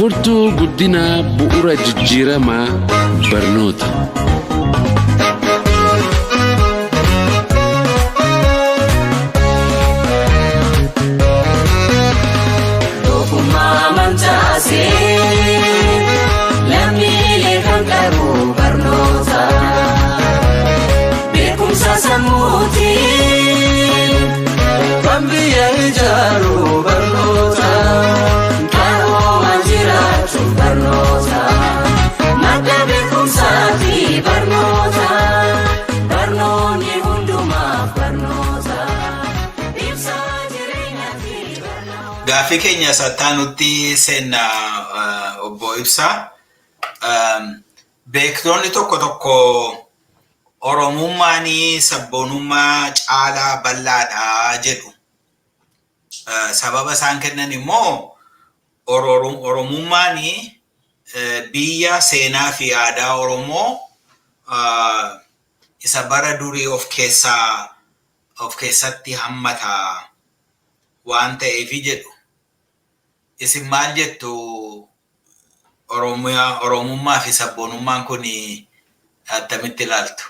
Furtuu guddinaa bu'uura jijjiiramaa barnoota. Ogummaa mancaasee lammiilee kan qabu barnoota. Beekumsa sammuutiin kan biyya ijaaru barnoota. Qaroomaan jiraachuuf barnoota. Madda beekumsaati barnoota. Barnoonni hundumaaf barnoota. Ibsaa jireenyaati barnoota. Gaaffii keenya sattaanutti seenna, obbo Ibsaa. Beektonni tokko tokko Oromummaan sabboonummaa caalaa bal'aadha jedhu. Sababa isaan kennan immoo Oromummaan biyya seenaa fi aadaa Oromoo isa bara durii of keessaa of keessatti hammata waan ta'eefi jedhu. Isin maal jettu? Oromummaa fi sabboonummaan kun attamitti ilaaltu?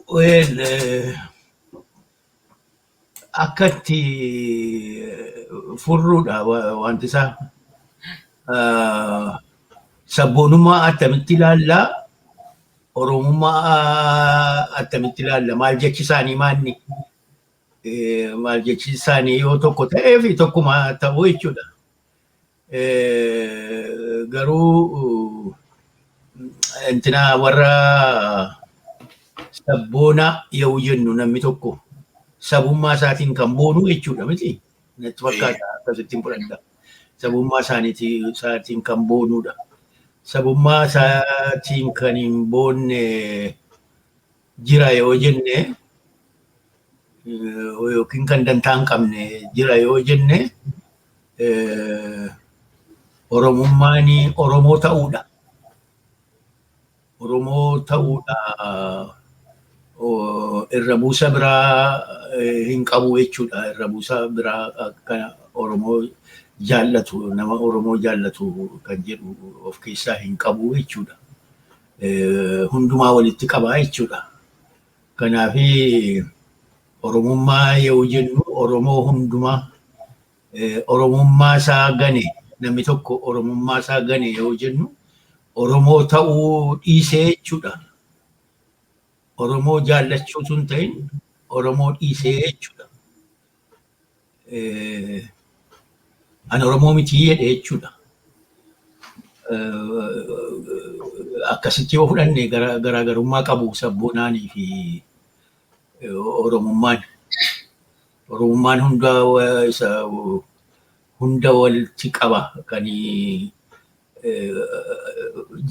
Well, akka itti furruudha wanti isaa. Sabboonummaa attamitti ilaallaa? Oromummaa attamitti ilaalla? Maal jechi isaanii maanni? Maal jechi isaanii yoo tokko ta'ee fi tokkuma ta'uu jechuudha. Garuu intina warra sabboonaa yoo jennu, namni tokko sabummaa isaatiin kan boonu jechuudha miti. Natti fakkaata, akkasittiin fudhadha. Sabummaa isaatiin kan boonudha. Sabummaa isaatiin kan hin boonne jira yoo jenne, yookiin kan dantaa hin qabne jira yoo jenne, Oromummaan Oromoo ta'uudha. Oromoo ta'uudha, irra buusa biraa hin qabu jechuudha. Irra buusa biraa akka Oromoo jaallatu, nama Oromoo jaallatu kan jedhu of keessaa hin qabu jechuudha. Hundumaa walitti qabaa jechuudha. Kanaafi Oromummaa yoo jennu, Oromoo hundumaa Oromummaa isaa gane, namni tokko Oromummaa isaa gane yoo jennu, Oromoo ta'uu dhiisee jechuudha. Oromoo jaallachuu sun ta'in Oromoo dhiisee jechuudha. Ani Oromoo mitii jedhe jechuudha. Akkasitti yoo fudhanne garaagarummaa qabu sabboonaanii fi Oromummaan. Oromummaan hunda isa hunda walitti qaba, kan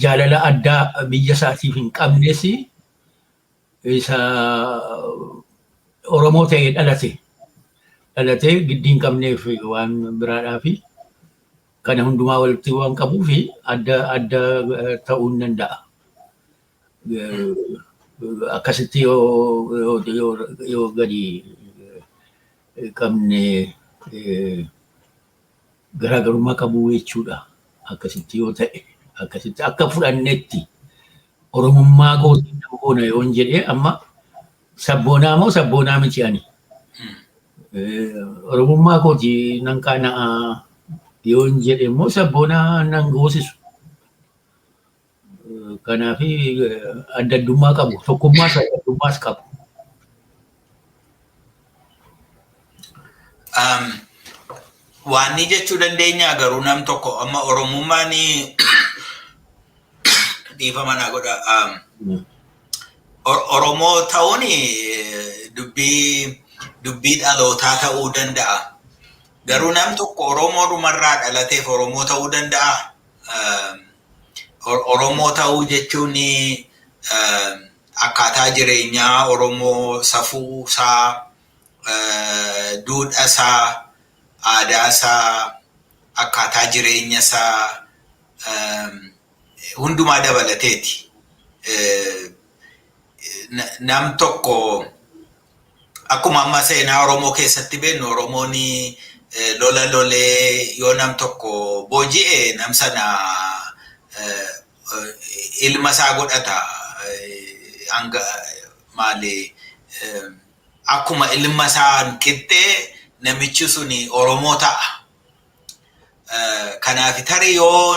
jaalala addaa biyya isaatiif hin qabnes, isa Oromoo ta'ee dhalatee giddii hin qabneef waan biraadhaa fi kana hundumaa walitti waan qabuu fi adda adda ta'uu hin danda'a. Akkasitti yoo gadi qabne garaagarummaa qabu jechuudha. Akkasitti yoo ta'e, akkasitti akka fudhannetti, Oromummaa kootiin nama boona yoon jedhee, amma sabboonaa moo sabboonaa miti ani? Oromummaa kooti nan qaana'a yoon jedhe immoo sabboonaa nan goosisu. Kanaaf adda addummaa qabu. Tokkummaas adda addummaas qabu. Waan ni jechuu dandeenya garuu, nam tokko amma Oromummaan, dhiifama naa godha. Oromoo ta'uun dubbii dhalootaa ta'uu danda'a. Garuu nam tokko Oromoo dhumarraa dhalateef Oromoo ta'uu danda'a. Oromoo ta'uu jechuun akkaataa jireenyaa Oromoo, safuu isaa, duudhaa isaa, aadaa isaa, akkaataa jireenya isaa hundumaa dabalateeti. Nam tokko akkuma amma seenaa Oromoo keessatti beeknu, Oromoon Lola lolee yoo nam tokko booji'e nam sana ilma isaa godhata. Hanga maali, akkuma ilma isaan qixxee namichi suni Oromoo ta'a. Kanaaf tarii yoo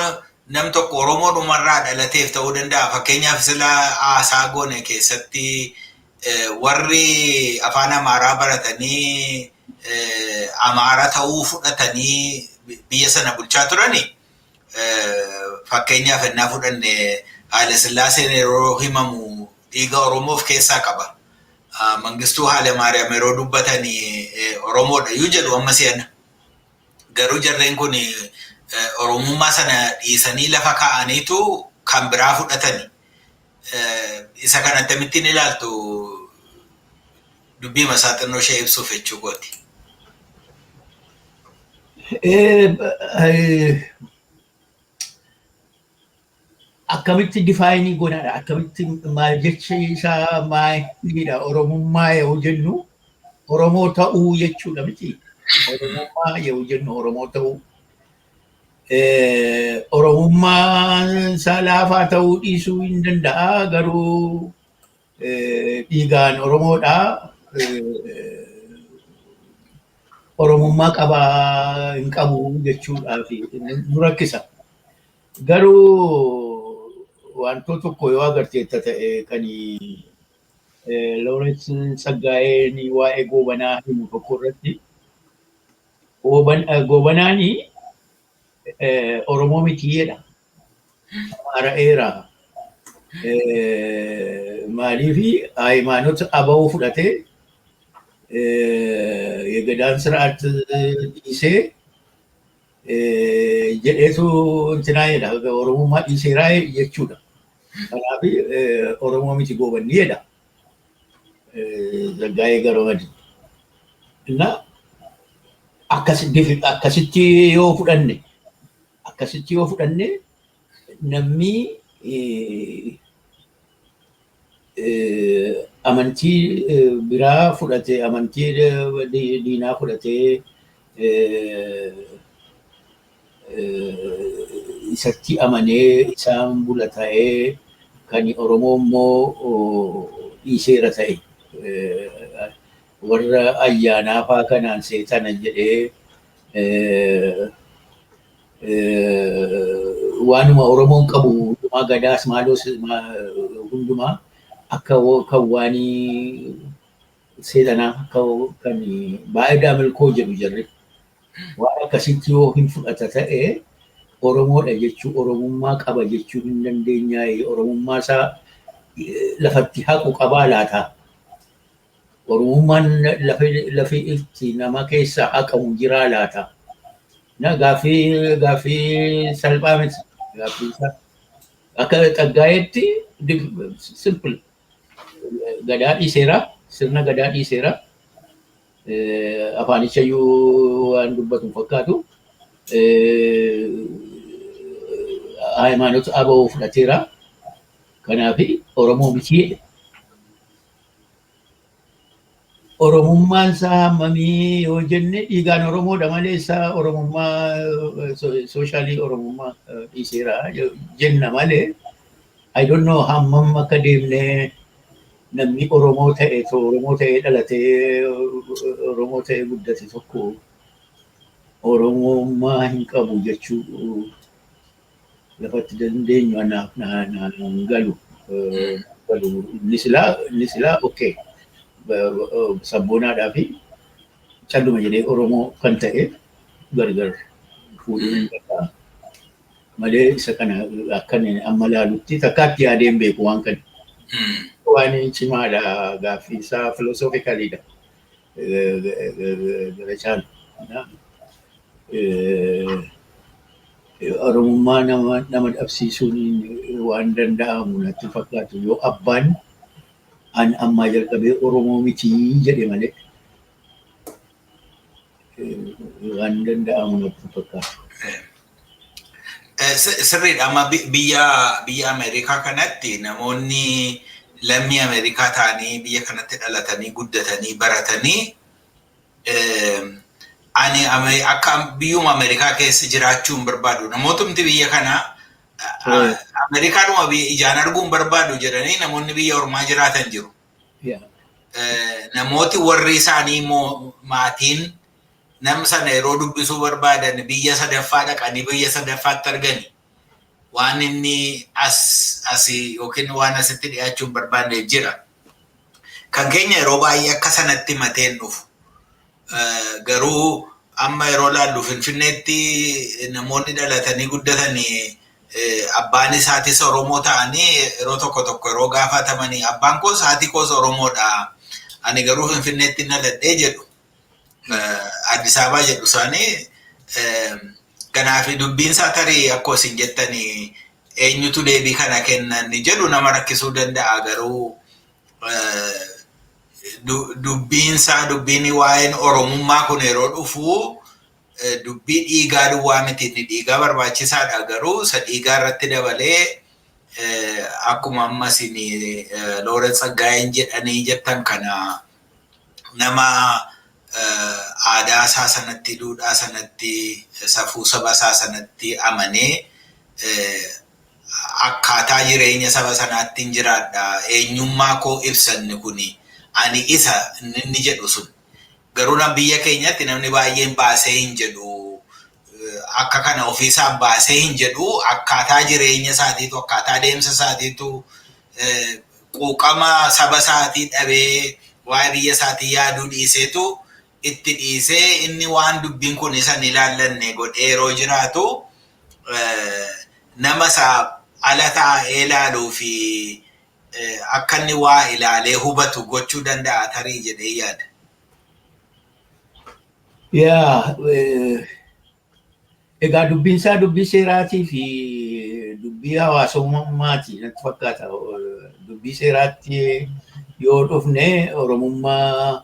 nam tokko Oromoo dhumarraa dhalateef ta'uu danda'a. Fakkeenyaaf, sila haasaa goone keessatti warri afaan Amaaraa baratanii Amaara ta'uu fudhatanii biyya sana bulchaa turani. Fakkeenyaaf, ennaa fudhanne, Haile Sillaaseen yeroo himamu dhiiga Oromoo of keessaa qaba. Mangistuu Haile Maariyaam yeroo dubbatanii Oromoodha iyyuu jedhu amma si'ana. Garuu jarreen kun Oromummaa sana dhiisanii lafa kaa'aniitu kan biraa fudhatani. Isa kana akkamittiin ilaaltu? Dubbii masaa xinnoo ishee ibsuuf jechuu kooti. Akkamitti define godhadha? Akkamitti, maal jecha isaa maalidha? Oromummaa yoo jennu Oromoo ta'uu jechuudha miti? Oromummaa yoo jennu Oromoo ta'uu. Oromummaan isaa laafaa ta'uu dhiisuu hin danda'a, garuu dhiigaan Oromoodha. Oromummaa qabaa hin qabu jechuudhaaf nu rakkisa. Garuu wantoota tokko yoo agarteetta ta'e, kan Lawrence Tsaggaayeen waa'ee Goobanaa himu tokko irratti, Goobanaan Oromoo miti jedha. Amaara'eera. Maaliif? Hayimaanota aba'uu fudhatee የገዳን ስርዓት dhiisee jedheetu intinaa jedha. Oromummaa dhiiseeraa jechuudha. Kanaaf Oromoo miti Goobanni jedha. Tsaggaayee Garamadi. Na akkasitti yoo fudhanne, namni amantii biraa fudhate, amantii diinaa fudhatee isatti amanee isaan bula ta'ee, kan Oromoo immoo dhiiseera ta'e, warra ayyaanaa faa kanaan seetana jedhee waanuma Oromoon qabu hundumaa, gadaas maaloos hundumaa, akka kan waanii seexanaa, akka kan baay'ee milkoo jedhu jarri. Waan akkasitti yoo hin fudhata ta'e, Oromoodha jechuu, Oromummaa qaba jechuu hin dandeenyaa? Oromummaa isaa lafatti haqu qabaa laata? Oromummaan lafi itti nama keessaa haqamu jiraa laata? Na gaaffii salphaa miti. Gaaffii isaa akka Xaggaayetti simple. Gadaa dhiiseera, sirna gadaa dhiiseera. Afaanicha iyyuu waan dubbatu hin fakkaatu. Hayimaanota aba'uu fudhateera. Kanaaf Oromoo miti. Oromummaan isaa hammamii yoo jenne, dhiigaan Oromoodha malee isaa Oromummaa social Oromummaa dhiiseera jenna malee, I don't know hammam akka deemnee namni Oromoo ta'e, Oromoo ta'ee dhalatee, Oromoo ta'ee guddate tokko Oromummaa hin qabu jechuu lafatti dandeenyu anaaf naan galu. Inni silaa okay, sabboonaadhaa fi calluma jedhee Oromoo kan ta'e gargar fuudhuu hin danda'a. Malee isa kana akkan amma laalutti takkaatti yaadee hin beeku waan kana. Waan cimaadha, gaaffii isaa philosophicalidha. Gara caalu. Oromummaa nama dhabsiisuun waan danda'amu natti fakkaatu, yoo abbaan an ammaa jalqabee Oromoo mitii jedhe malee waan danda'amu natti fakkaatu. Sirriidha. Amma biyya Ameerikaa kanatti namoonni lammii Ameerikaa ta'anii biyya kanatti dhalatanii guddatanii baratanii Ani akka biyyuma Ameerikaa keessa jiraachuu hin barbaadu. Namootumti biyya kanaa Ameerikaadhuma ijaan arguu hin barbaadu jedhanii namoonni biyya ormaa jiraatan jiru. Namooti warri isaanii immoo maatiin nama sana yeroo dubbisuu barbaadan biyya sadaffaa dhaqanii biyya sadaffaatti argani. Waan inni as asii yookiin waan asitti dhiyaachuu hin barbaanneef jira. Kan keenya yeroo baay'ee akka sanatti mateen dhufu. Garuu amma yeroo laallu Finfinneetti namoonni dhalatanii guddatanii abbaan isaatis Oromoo ta'anii yeroo tokko tokko yeroo gaafatamanii abbaan koos haati koos Oromoodha. Ani garuu Finfinneetti dhaladhee jedhu. Addis Ababaa jedhu isaanii. Kanaaf dubbiin isaa tarii akkuma isin jettanii eenyutu deebii kana kennan jedhu nama rakkisuu danda'a, garuu dubbiin isaa, dubbiin waa'een Oromummaa kun yeroo dhufu dubbii dhiigaa duwwaa miti. Inni dhiigaa barbaachisaadha, garuu isa dhiigaa irratti dabalee akkuma amma isin Looreet Tsaggaayeen jedhanii jettan kana nama aadaa isaa sanatti, duudhaa sanatti, safuu saba isaa sanatti amanee akkaataa jireenya saba sanaatti hin jiraadha. Eenyummaa koo ibsanni kuni ani isa inni jedhu sun. Garuu biyya keenyatti namni baay'een baasee hin jedhu. Akka kana ofiisaa baasee hin jedhu, akkaataa jireenya isaatiitu, akkaataa deemsa isaatiitu quuqama saba isaatii dhabee waa'ee biyya isaatii yaaduu dhiiseetu itti dhiisee inni waan dubbiin kun isa hin ilaallanne godhee yeroo jiraatu nama isaa ala taa'ee ilaaluu fi akka inni waa ilaalee hubatu gochuu danda'a tarii jedhee yaada. Yaa, egaa dubbiin isaa dubbii seeraatii fi dubbii hawaasummaati natti fakkaata. Dubbii seeraatti yoo dhufne Oromummaa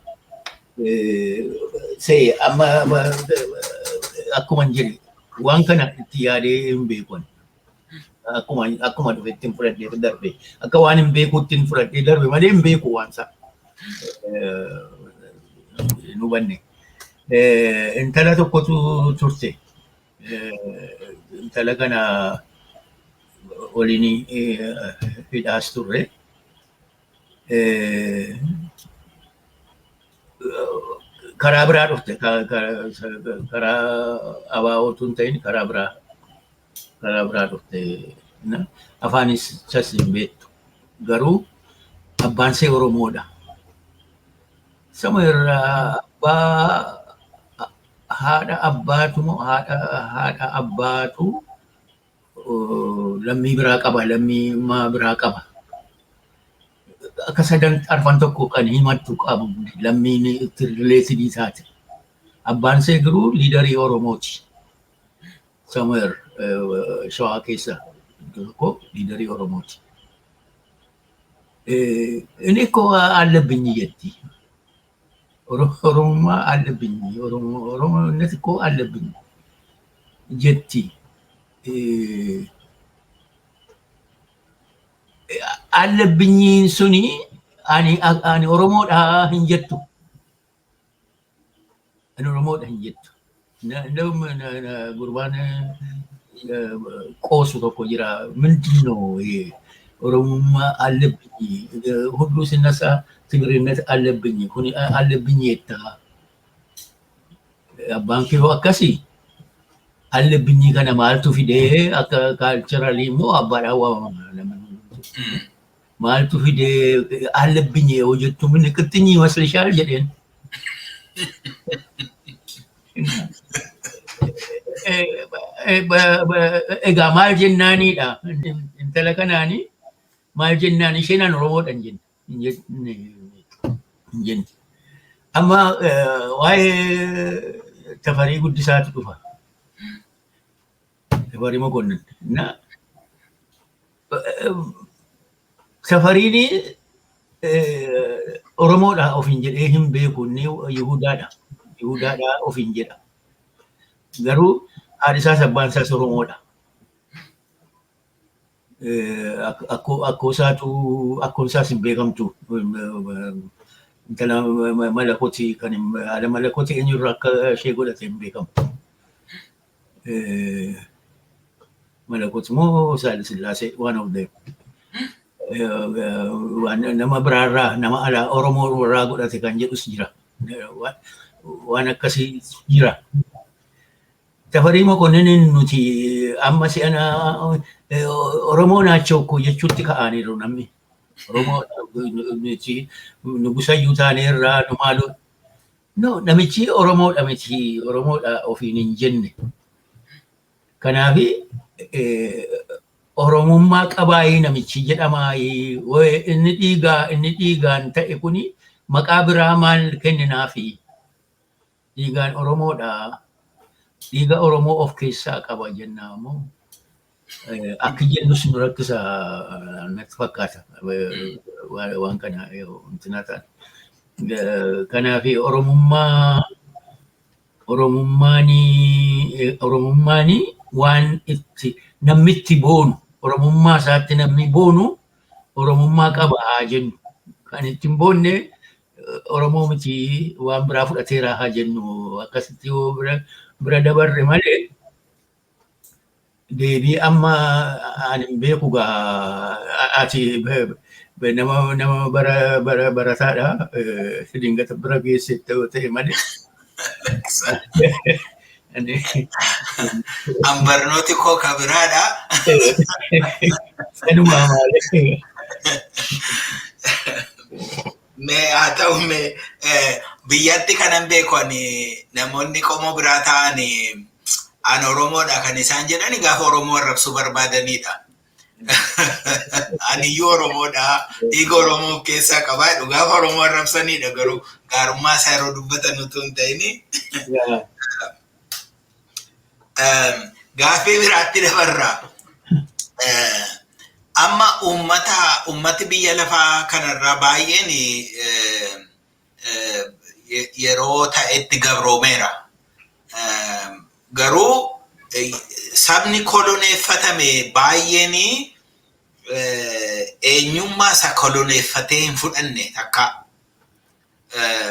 see amma akkuma hin jedhe waan kana itti yaadee hin beeku. Akkuma dhufetti hin fudhadhee darbe. Akka waan hin beekuutti hin fudhadhee darbe malee hin beeku waan isaa. Hin hubanne. Intala tokkotu turte. Intala kana waliin hidhaas turre. Karaa biraa dhufte. Karaa abaa'ootu hin ta'in karaa biraa dhufte. Afaanis isas hin beektu. Garuu abbaan ishee Oromoodha. Sama irraa abbaa haadha abbaatu moo haadha abbaatu lammii biraa qaba, lammii biraa qaba. Akka sadan arfan tokko kan himattu qabu lammiin itti related taate. Abbaan ishee garuu leaderii Oromooti. Somewhere Shawaa keessa tokko leaderii Oromooti. እኔ እኮ አለብኝ jetti. Oromummaa አለብኝ, ኦሮሞነት እኮ አለብኝ jetti. አለብኝን suni ani Oromoodha hin jettu. Ani Oromoodha hin jettu. Gurbaan qoosu tokko jira. ምንድን ነው ይሄ ኦሮሞማ አለብኝ ሁሉ ሲነሳ ትግሬነት አለብኝ አለብኝ jetta. Abbaan kee akkasii አለብኝ kana maaltu fidee akka culturally immoo abbaadhaan waamama. Maaltu fidee አለብኝ yoo jettu min qixxinyi ይመስልሻል jedheen. Egaa maal jennaanidha intala kanaani maal jennaan isheen an Oromoodha hin jenne. Amma waa'ee Tafarii Guddisaatu dhufa. Tafarii Mokonnin. Tafariin Oromoodha ofiin jedhee hin beeku, inni Yihudaadha. Yihudaadha ofiin jedha. Garuu haadhi isaas abbaan isaas Oromoodha. Akkoo isaatu akkoon isaas hin beekamtu. Intala Malakotii kan haadha Malakotii eenyurraa akka ishee godhate hin beekamu. Malakot moo Saayila Sillaasee, one of them. Nama biraarraa, nama alaa Oromoo irraa godhate kan jedhus jira. Waan akkasii jira. Tafarii Mokonnin nuti amma si'ana Oromoo naachoo koo jechuutti ka'aniiru namni. Oromoo nuti nugusayyuu taaneerraa nu maaloo. No, namichi Oromoodha miti, Oromoodha ofiin hin jenne. Kanaafi Oromummaa qabaayii namichi jedhamaayii inni dhiigaan ta'e kuni maqaa biraa maal kenninaafi? Dhiigaan Oromoodha. Dhiiga Oromoo of keessaa qaba jennaa immoo akki jennus nu rakkisa natti fakkaata waan kana wanti ta'an. Kanaaf Oromummaanii waan itti namni itti boonu, Oromummaa isaatti namni boonu Oromummaa qaba haa jennu. Kan itti hin boonne Oromoo miti, waan biraa fudhateera haa jennu. Akkasitti yoo bira dabarre malee deebii amma ani hin beeku gaa. Ati nama bara barataadha, dingata bira geessetti yoo ta'e malee. An barnooti koo ka biraadha. Sanumaa malee. Mee haa ta'u, mee biyyatti kanan beeku ani namoonni qomoo biraa ta'an an Oromoodha kan isaan jedhani gaafa Oromoo arrabsuu barbaadanidha. Ani iyyuu Oromoodha, dhiiga Oromoo of keessaa qabaa jedhu gaafa Oromoo arrabsanidha, garuu gaarummaa isaa yeroo dubbatan utuu hin ta'ini. Gaaffii biraatti dabarraa. Amma uummati biyya lafaa kanarraa baay'een yeroo ta'etti gabroomeera. Garuu sabni koloneeffatame baay'een eenyummaa isa koloneeffatee hin fudhanne takka.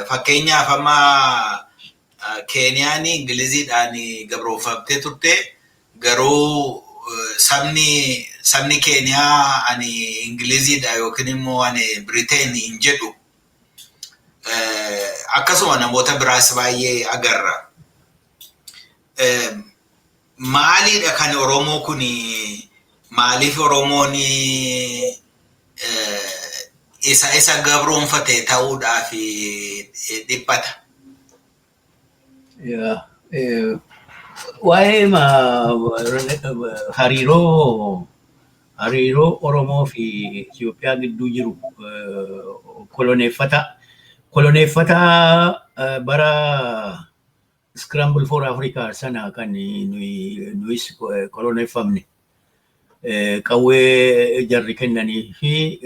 Fakkeenyaaf, amma Keeniyaan Ingiliziidhaan gabroonfamtee turte, garuu sabni Keeniyaa ani Ingiliziidha yookiin immoo ani Biriteen hin jedhu. Akkasuma namoota biraas baay'ee agarra. Maaliidha kan Oromoo kun? Maaliif Oromoon isa gabroonfate ta'uudhaaf dhiphata? Waa'ee hariiroo Oromoo fi Itoophiyaa gidduu jiru, koloneeffata bara Scramble for Africa sana kan nuyis koloneeffamne, qawwee jarri kennanii fi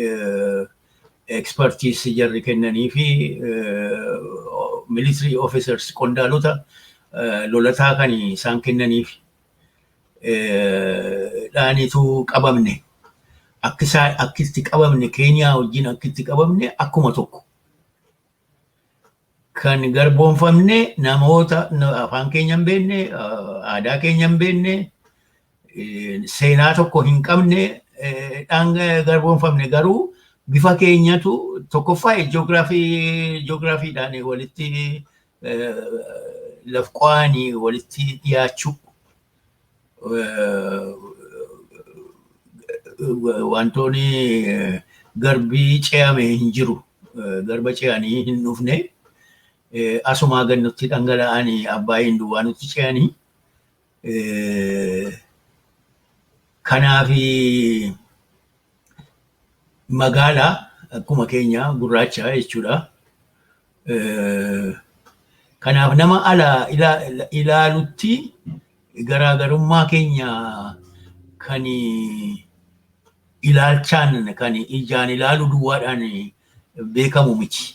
expertise jarri kennanii fi military officers, qondaalota lolataa kan isaan kennaniif dhaanitu qabamne. Akkitti qabamne, Keeniyaa wajjin akkitti qabamne akkuma tokko. Kan garboonfamne namoota afaan keenya hin beekne, aadaa keenya hin beekne, seenaa tokko hin qabne dhaan garboonfamne. Garuu bifa keenyatu tokkoffaa ji'oogiraafiidhaan walitti lafqo'anii walitti dhiyaachuu, wantoonni garbii ce'ame hin jiru. Garba ce'anii hin dhufne. Asumaa gad nutti dhangala'anii Abbaayin duwwaa nutti ce'anii. Kanaaf magaalaa akkuma keenya gurraacha jechuudha. Kanaaf nama alaa ilaalutti garaagarummaa keenya kan ilaalchaan, kan ijaan ilaalu duwwaadhaan beekamu miti.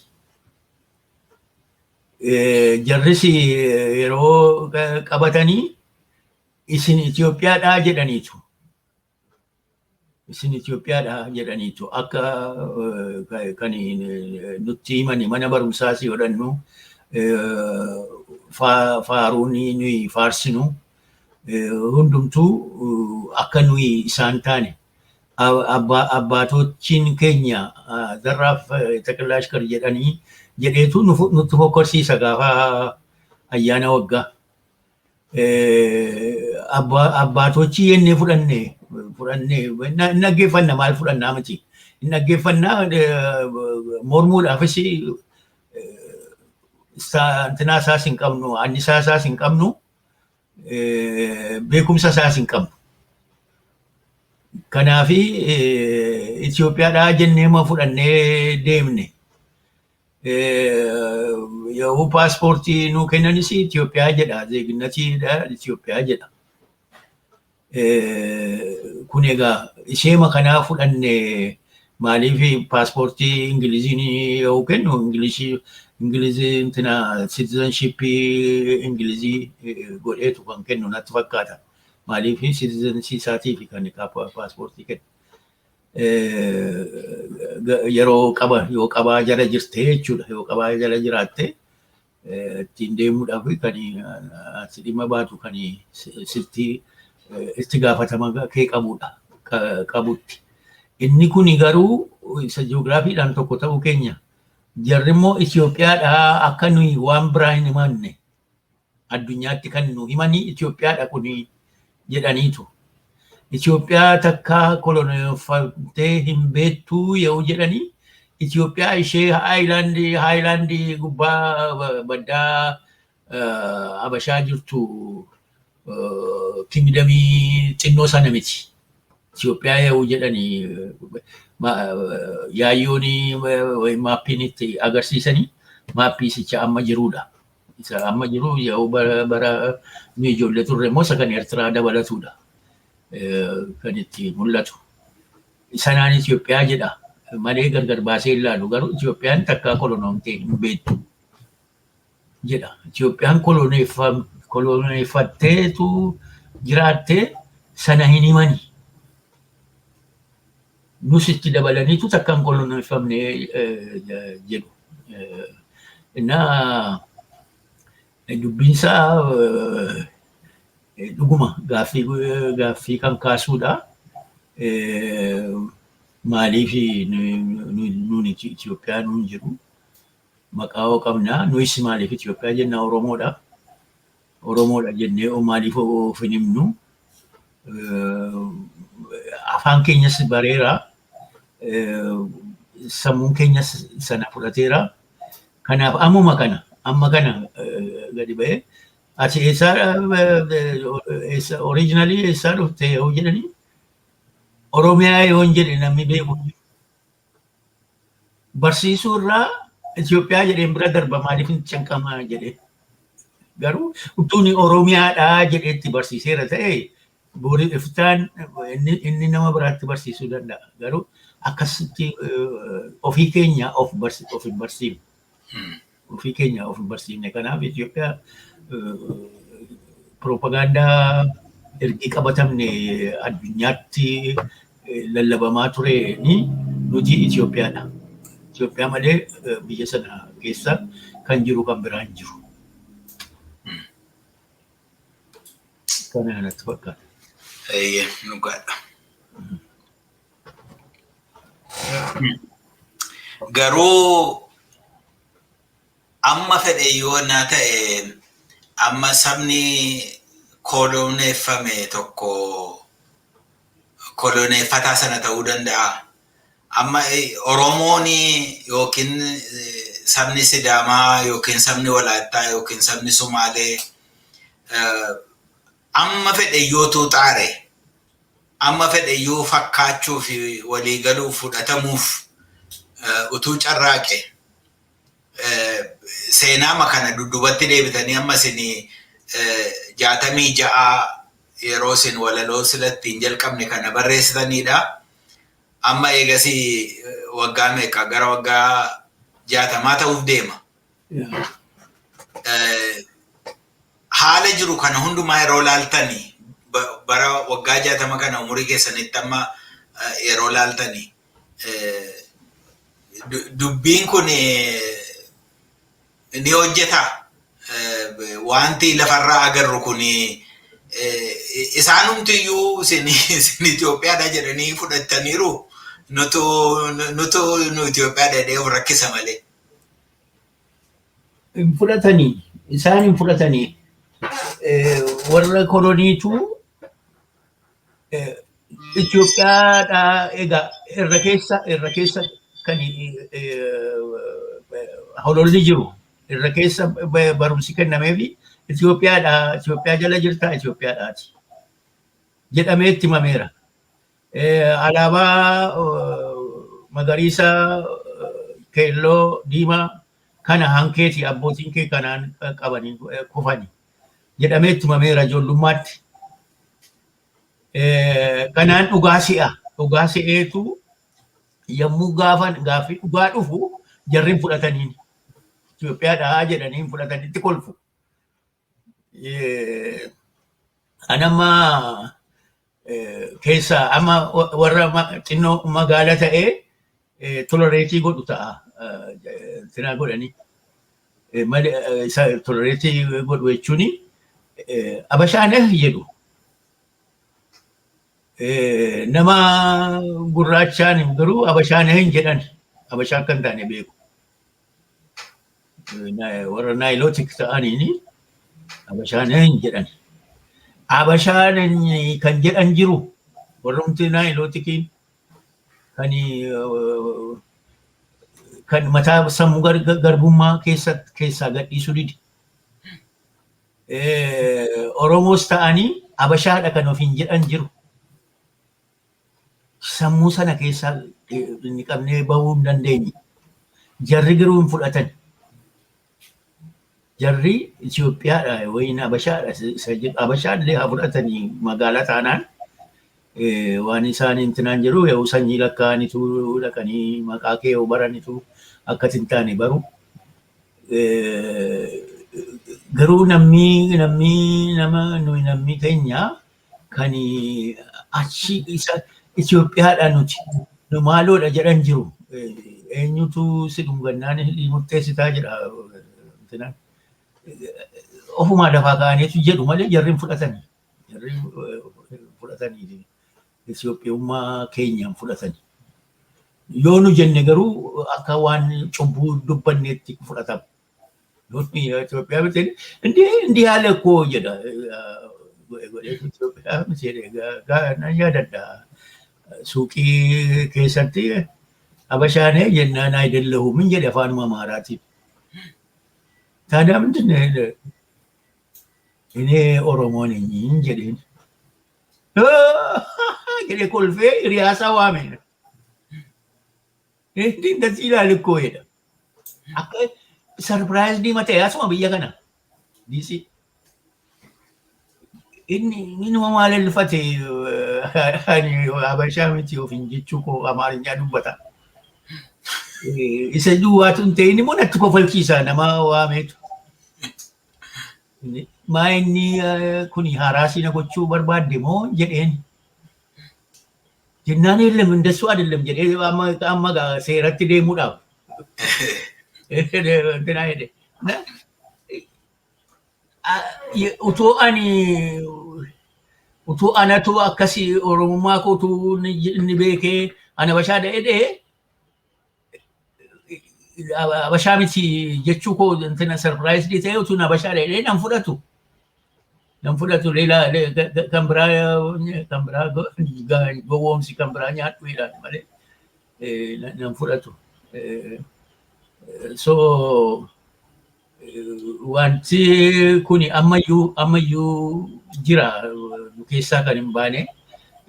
Jarris yeroo qabatanii isin Itoophiyaadhaa jedhaniitu. Isin Itoophiyaadha jedhaniitu akka kan nutti himani mana barumsaas yoo dhannu, faaruun nuyi faarsinu hundumtuu akka nuyi isaan taane, abbaatochin keenya zarraaf taqillaash kar jedhanii jedheetu nutti fokkorsiisa gaafa ayyaana waggaa. Abbaatochi jennee fudhanne hin dhaggeeffanna, maal fudhannaa miti. Hin dhaggeeffannaa, mormuudhaafis intinaa isaas hin qabnu, annisaa isaas hin qabnu, beekumsa isaas hin qabnu. Kanaafi Itoophiyaadhaa jennee ma fudhannee deemne. Yoo paaspoortii nuu kennanis Itoophiyaa jedha, zeeginnatiidha Itoophiyaa jedha. Kun egaa isheema kanaa fudhanne. Maaliif paaspoortii Ingiliziin yoo kennu Ingilishii Ingilizii intina citizenshipii Ingilizii godheetu kan kennu natti fakkaata. Maaliif citizenship isaatiif kan paaspoortii kennu. Yeroo qaba yoo qabaa jala jirte jechuudha. Yoo qabaa jala jiraatte ittiin deemuudhaaf kan ati dhimma baatu kan sitti itti gaafatama kee qabudha qabutti. Inni kun garuu isa ji'oogiraafiidhaan tokko ta'uu keenya, jarri immoo Itoophiyaadhaa akka nuyi waan biraa hin himanne addunyaatti kan nu himanii Itoophiyaadha kuni jedhaniitu. Itoophiyaa takka koloneeffamtee hin beektuu yoo jedhanii, Itoophiyaa ishee highlandii gubbaa baddaa Habashaa jirtu, kingdomii xinnoo sana miti. Itoophiyaa yoo jedhanii yaayyoon maappiin itti agarsiisanii maappii isicha amma jirudha. Isa amma jiru yoo bara nu ijoollee turre immoo isa kan Eertiraa dabalatudha. Kan itti mul'atu. Sanaan Itoophiyaa jedha malee gargar baasee ilaalu, garuu Itoophiyaan takkaa kolonoomtee hin beektu jedha. Itoophiyaan koloneeffatteetu jiraattee sana hin himani. Nus itti dabalaniitu takka hin koloneeffamne jedhu. Innaa dubbiinsaa dhuguma gaaffii kan kaasuudha. Maaliif nuun Itoophiyaa nuun jedhu? Maqaa hoo qabnaa, nuyis maaliif Itoophiyaa jenna? Oromoodha. Oromoodha jennee maaliif of hin himnu? Afaan keenyas bareera. Sammuun keenyas sana fudhateera. Kanaaf ammuma kana amma kana gadi ba'ee ati eessaa, originally eessaa dhufte yoo jedhanii, Oromiyaa yoo hin jedhe namni beeku barsiisuu irraa Itoophiyaa jedheen bira darba, maaliif hin canqamaa jedhee. Garuu utuun Oromiyaadhaa jedheetti barsiiseera ta'e, boori iftaan inni nama biraatti barsiisuu danda'a. Garuu akkasitti ofii keenya of hin barsiifne. Ofii keenya of hin barsiifne. Kanaaf Itoophiyaa piroopagaandaa ergi qabatamne addunyaatti lallabamaa ture ni nuti Itoophiyaadha. Itoophiyaa malee biyya sana keessa kan jiru kan biraa hin jiru. Kana natti fakkaata. Eeyyee, dhugaadha. Garuu amma fedhe yoo naa ta'e, amma sabni koloneeffame tokko koloneeffataa sana ta'uu danda'a. Amma Oromoon yookiin sabni Sidaamaa yookiin sabni Walaayittaa yookiin sabni Sumaalee amma fedhe yoo tuuxaare, amma fedhe yoo fakkaachuu fi waliigaluuf fudhatamuuf utuu carraaqe, seenaama kana dudduubatti deebitanii amma isin 66 yeroo isin walaloo silatti hin jalqabne kana barreessitanidha. Amma eegasii waggaa meeqa, gara waggaa 60 ta'uuf deema. Haala jiru kana hundumaa yeroo laaltani, bara waggaa 60 kana umurii keessanitti amma Yeroo laaltani. Dubbiin kun ni hojjeta. Wanti lafarraa agarru kun isaanumtiyyuu isin Itoophiyaadha jedhanii fudhataniiru. Nutu nu Itoophiyaadha jedhee of rakkisa malee. Hin fudhatanii, isaan hin fudhatanii. Warra koloniitu Itoophiyaadha. Egaa irra keessa kan hololli jiru, irra keessa barumsi kennameefi Itoophiyaadha, Itoophiyaa jala jirta, Itoophiyaadhaati jedhamee itti himameera. Alaabaa magariisa, keelloo, diimaa kana hankeeti abbootiin kee kanaan qabanii kufani jedhamee itti himameera ijoollummaatti. Kanaan dhugaa si'a. Dhugaa si'eetu yommuu gaafa gaaffii dhugaa dhufu jarri hin fudhataniin. Itoophiyaadhaa jedhanii hin fudhatanitti kolfu. An amma keessa amma warra xinnoo magaala ta'ee tolerate godhu ta'a. Tinaa godhanii. Malee isa tolerate godhu jechuun Abashaaneh jedhu. Nama gurraachaan garuu Abashaaneh hin jedhan. Abashaa akka hin taane beeku. Warra Nilotic ta'aniini Abashaaneh hin jedhan. Abashaan kan jedhan jiru warrumti Niloticiin kan mataa sammuu garbummaa keessaa gadhiisuu dide. Oromoos ta'anii Abashaadha kan ofiin jedhan jiru. Sammuu sana keessaa inni qabnee bahuu hin dandeenye. Jarri garuu hin fudhatan. Jarri Itoophiyaadha wayin Abashaadha isa jedhu, Abashaallee haa fudhatanii magaalaa taanaan waan isaan intinaan jedhu yoo sanyii lakkaa'anitu dhaqanii maqaa kee yoo baranitu akkas hin taane baru. Garuu namni nama nuyi namni keenya kan achi isa Itoophiyaadha nuti nu maaloodha jedhan jiru. Eenyutu si dhungannaan murteessitaa jedha. Intinaan. Ofumaa lafaa ka'aniitu jedhu malee jarri hin fudhatanii. Jarri fudhatanii Itoophiyummaa keenya hin fudhatanii. Yoo nu jenne garuu akka waan cubbuu dubbanneetti fudhatama. Yoo Itoophiyaa miti እንዲህ እንዲህ ያለ እኮ jedha. Itoophiyaa miti jedhe nan yaadadha. Suuqii keessatti Abashaanee jennaan አይደለሁም jedhe afaanuma Amaaraatiin. ታዲያ ምንድን ነው? እኔ ኦሮሞ ነኝ jedheen. Jedhee kolfee hiriyaasaa waame. እንዲህ እንደዚህ ይላል እኮ jedha. Akka surprise ta'e asuma biyya kana. DC. Inni inuma maalellifate ani Habashaa miti ofiin jechuu koo Amaarinyaa dubbata. Isa duwwaatu hin ta'in immoo natti kofalchiisa nama waameetu. Maa inni kun harass na gochuu barbaadde moo jedheen. Jennaan የለም እንደሱ አይደለም jedhee amma amma seeratti deemuudhaaf. Intina jedhe. Utuu ani utuu anatu akkasii Oromummaa koo utuu inni beekee ani Habashaa jedhee Habashaa miti jechuu koo intina surprise ta'e utuu Habashaa jedhee nan fudhatu. Nan fudhatu leela kan biraa gowwoomsi kan biraa nyaadhu jedhaan malee nan fudhatu. So wanti kuni ammayyuu jira nu keessaa kan hin baane.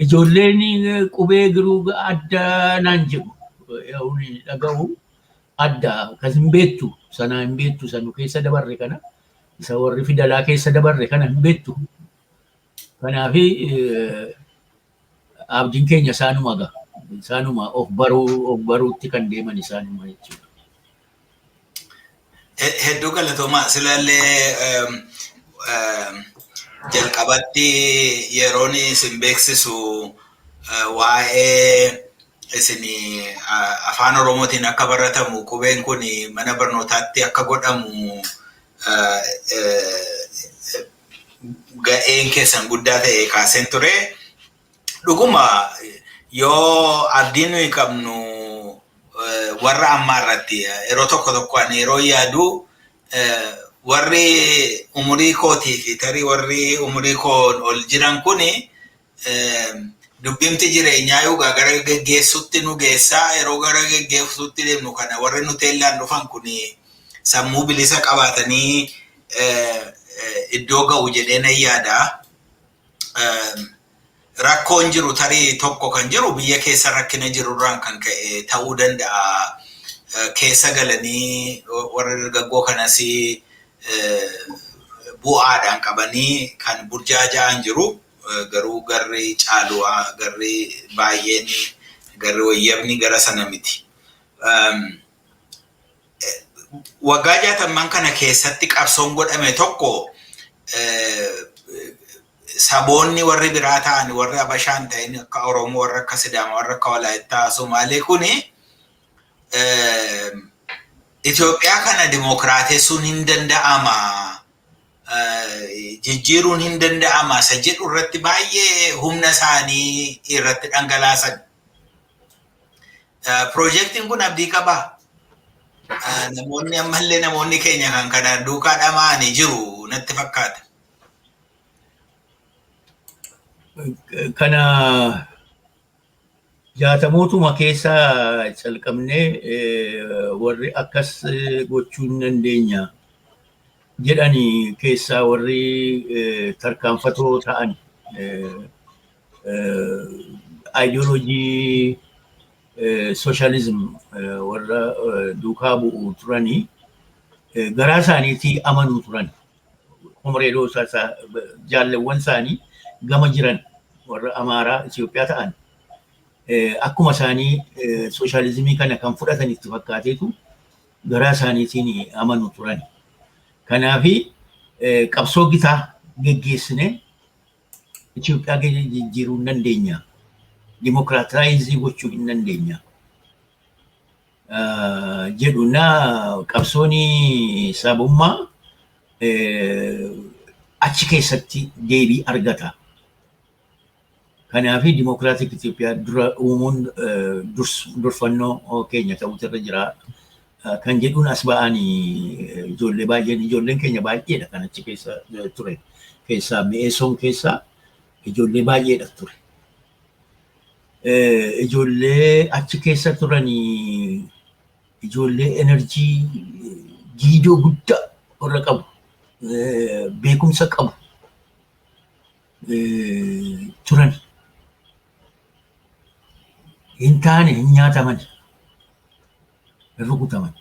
Ijoolleen qubee garuu adda naan jedhu dhaga'u adda kan hin beektu sana hin beektu sana nu keessa dabarre kana isa warri fidalaa keessa dabarre kana hin beektu. Kanaafi abdiin keenya isaanuma ga'a. Isaanuma of baruutti kan deeman isaanuma jechuudha. Hedduu galatoomaa. Silallee jalqabatti yeroon isin beeksisu Waa'ee isin afaan Oromootiin akka baratamu, qubeen kun mana barnootaatti akka godhamu ga'een keessan guddaa ta'e kaaseen ture. Dhuguma yoo abdii nuyi qabnu warra ammaa irratti, yeroo tokko tokko ani yeroo yaadu, warri umurii kootii fi tarii warri umurii koo ol jiran kuni dubbimti jireenyaa yookaan gara geggeessutti nu geessaa. Yeroo gara geggeessutti deemnu kana warri nu teellaan dhufan kuni sammuu bilisa qabaatanii iddoo ga'u jedhee nan yaada. Rakkoon jiru tarii tokko kan jiru biyya keessa rakkina jirurraan kan ka'e ta'uu danda'a. Keessa galanii warra dargaggoo kanas bu'aadhaan qabanii kan burjaaja'an jiru. Garuu garri caalu, garri baay'een, garri wayyabni gara sana miti. Waggaa 60n kana keessatti qabsoon godhame tokko, saboonni warri biraa ta'an, warri Abashaan ta'in, akka Oromoo, warra akka Sidaamaa, warra akka Walaayittaa, Somaalee kuni Itoophiyaa kana dimokiraatessuun hin danda'ama, jijjiiruun hin danda'ama isa jedhu irratti baay'ee humna isaanii irratti dhangalaasan. Piroojeektiin kun abdii qabaa? Namoonni ammallee, namoonni keenya kan kana duukaa dhama'anii jiru natti fakkaata. Kana jaatamootuma keessa calqabnee warri akkas gochuu hin dandeenya jedhani keessaa warri tarkaanfatoo ta'an, ideoloojii socialism warra duukaa bu'u turanii, garaa isaaniitii amanuu turan. Komreedoo jaalleewwan isaanii gama jiran warra Amaaraa Itoophiyaa ta'an akkuma isaanii sooshaalizimii kana kan fudhatan itti fakkaateetu garaa isaaniitiin amanu turan. Kanaafi qabsoo gitaa geggeessinee Itoophiyaa jijjiiruu hin dandeenya. Dimokiraataayizii gochuu hin dandeenya jedhu na qabsoon sabummaa achi keessatti deebii argata. Kanaafi Dimokiraatik Itoophiyaa dura uumuun durfannoo keenya ta'utu irra jira. Kan jedhuun as ba'anii ijoollee baay'een, ijoolleen keenya baay'eedha kan achi keessa ture. Keessaa Mi'eessoon keessaa ijoollee baay'eedha ture. Ijoollee achi keessa turanii ijoollee enerjii giidoo guddaa warra qabu, beekumsa qabu turan. Hin taane, hin nyaataman, hin rukutaman.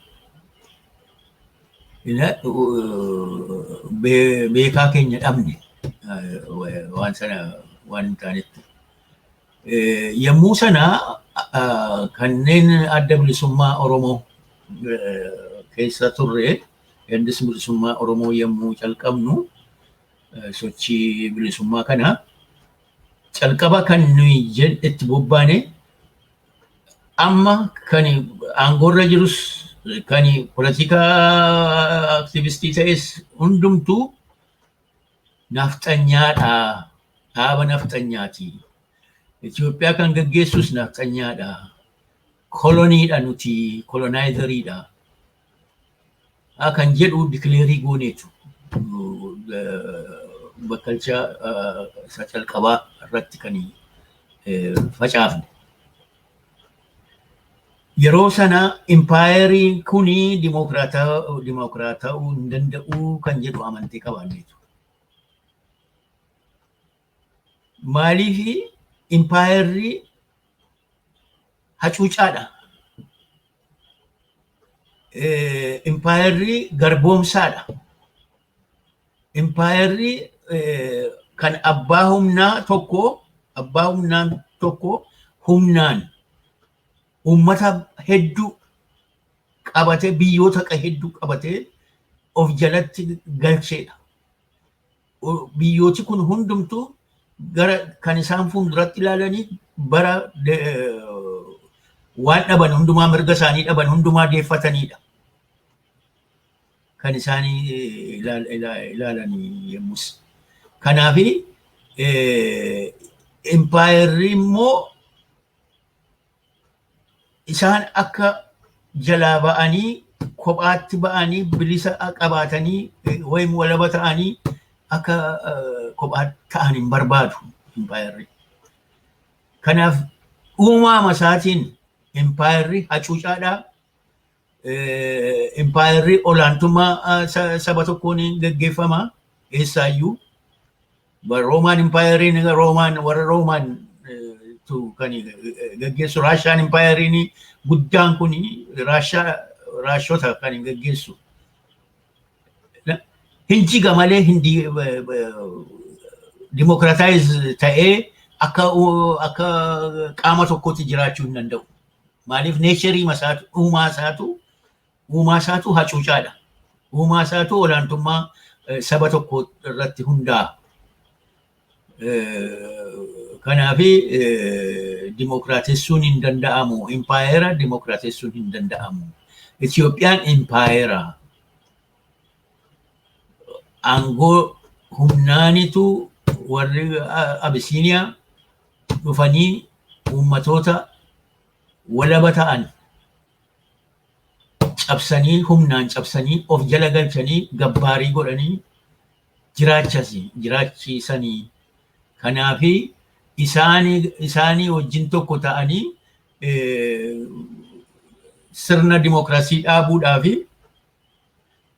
Beekaa keenya dhabne waan sana waan hin taanetti. Yommuu sana kanneen Adda Bilisummaa Oromoo keessa turre, Addis Bilisummaa Oromoo yommuu calqabnu, sochii bilisummaa kana calqaba kan nuyi itti bobbaane, amma kan aangoorra jirus, kan politikaa aktivistii ta'es, hundumtuu nafxanyaadha. Dhaaba nafxanyaati. Itoophiyaa kan gaggeessus nafxanyaadha. Koloniidha nuti, colonizeriidha kan jedhu declare gooneetu bakkalcha isa calqabaa irratti kan facaafne. Yeroo sana impaayerii kuni dimokiraata'uu hin danda'u kan jedhu amantii qabaanneetu. Maaliif? Impaayerri hacuucaadha. Impaayerri garboomsaadha. Impaayerri kan abbaa humnaa tokko, abbaa humnaan tokko humnaan uummata hedduu qabatee, biyyoota hedduu qabatee of jalatti galcheedha. Biyyooti kun hundumtuu Gara kan isaan fuulduratti ilaalanii bara waan dhaban hundumaa, mirga isaanii dhaban hundumaa deeffatanidha. Kan isaan ilaalanii yommus. Kanaafi impaayerri immoo isaan akka jalaa ba'anii, kophaatti ba'anii, bilisa qabaatanii wayim walaba ta'anii akka kophaa ta'an hin barbaadu impaayerri. Kanaaf uumama isaatiin impaayerri hacuucaadhaa. Impaayerri olaantummaa saba tokkoon gaggeeffama eessaayyuu. Roomaan impaayeriin Roomaan, warra Roomaan kan gaggeessu. Raashaan impaayeriin guddaan kun Raashaa, Raashota kan gaggeessu. Hin jiga malee hin democratize ta'ee akka qaama tokkotti jiraachuu hin danda'u. Maaliif? Nature isaatu, uumaa isaatu hacuucaadha. Uumaa isaatu olaantummaa saba tokko irratti hundaa'a. Kanaafi dimokiraatessuun hin danda'amu. Impaayera dimokiraatessuun hin danda'amu. Itoophiyaan impaayera. Aangoo humnaanitu warri Abisiiniyaa dhufanii uummatoota walaba ta'an cabsanii, humnaan cabsanii, of jala galchanii, gabbaarii godhanii jiraachisanii. Kanaafi isaanii wajjin tokko ta'anii sirna dimokiraasii dhaabuudhaafi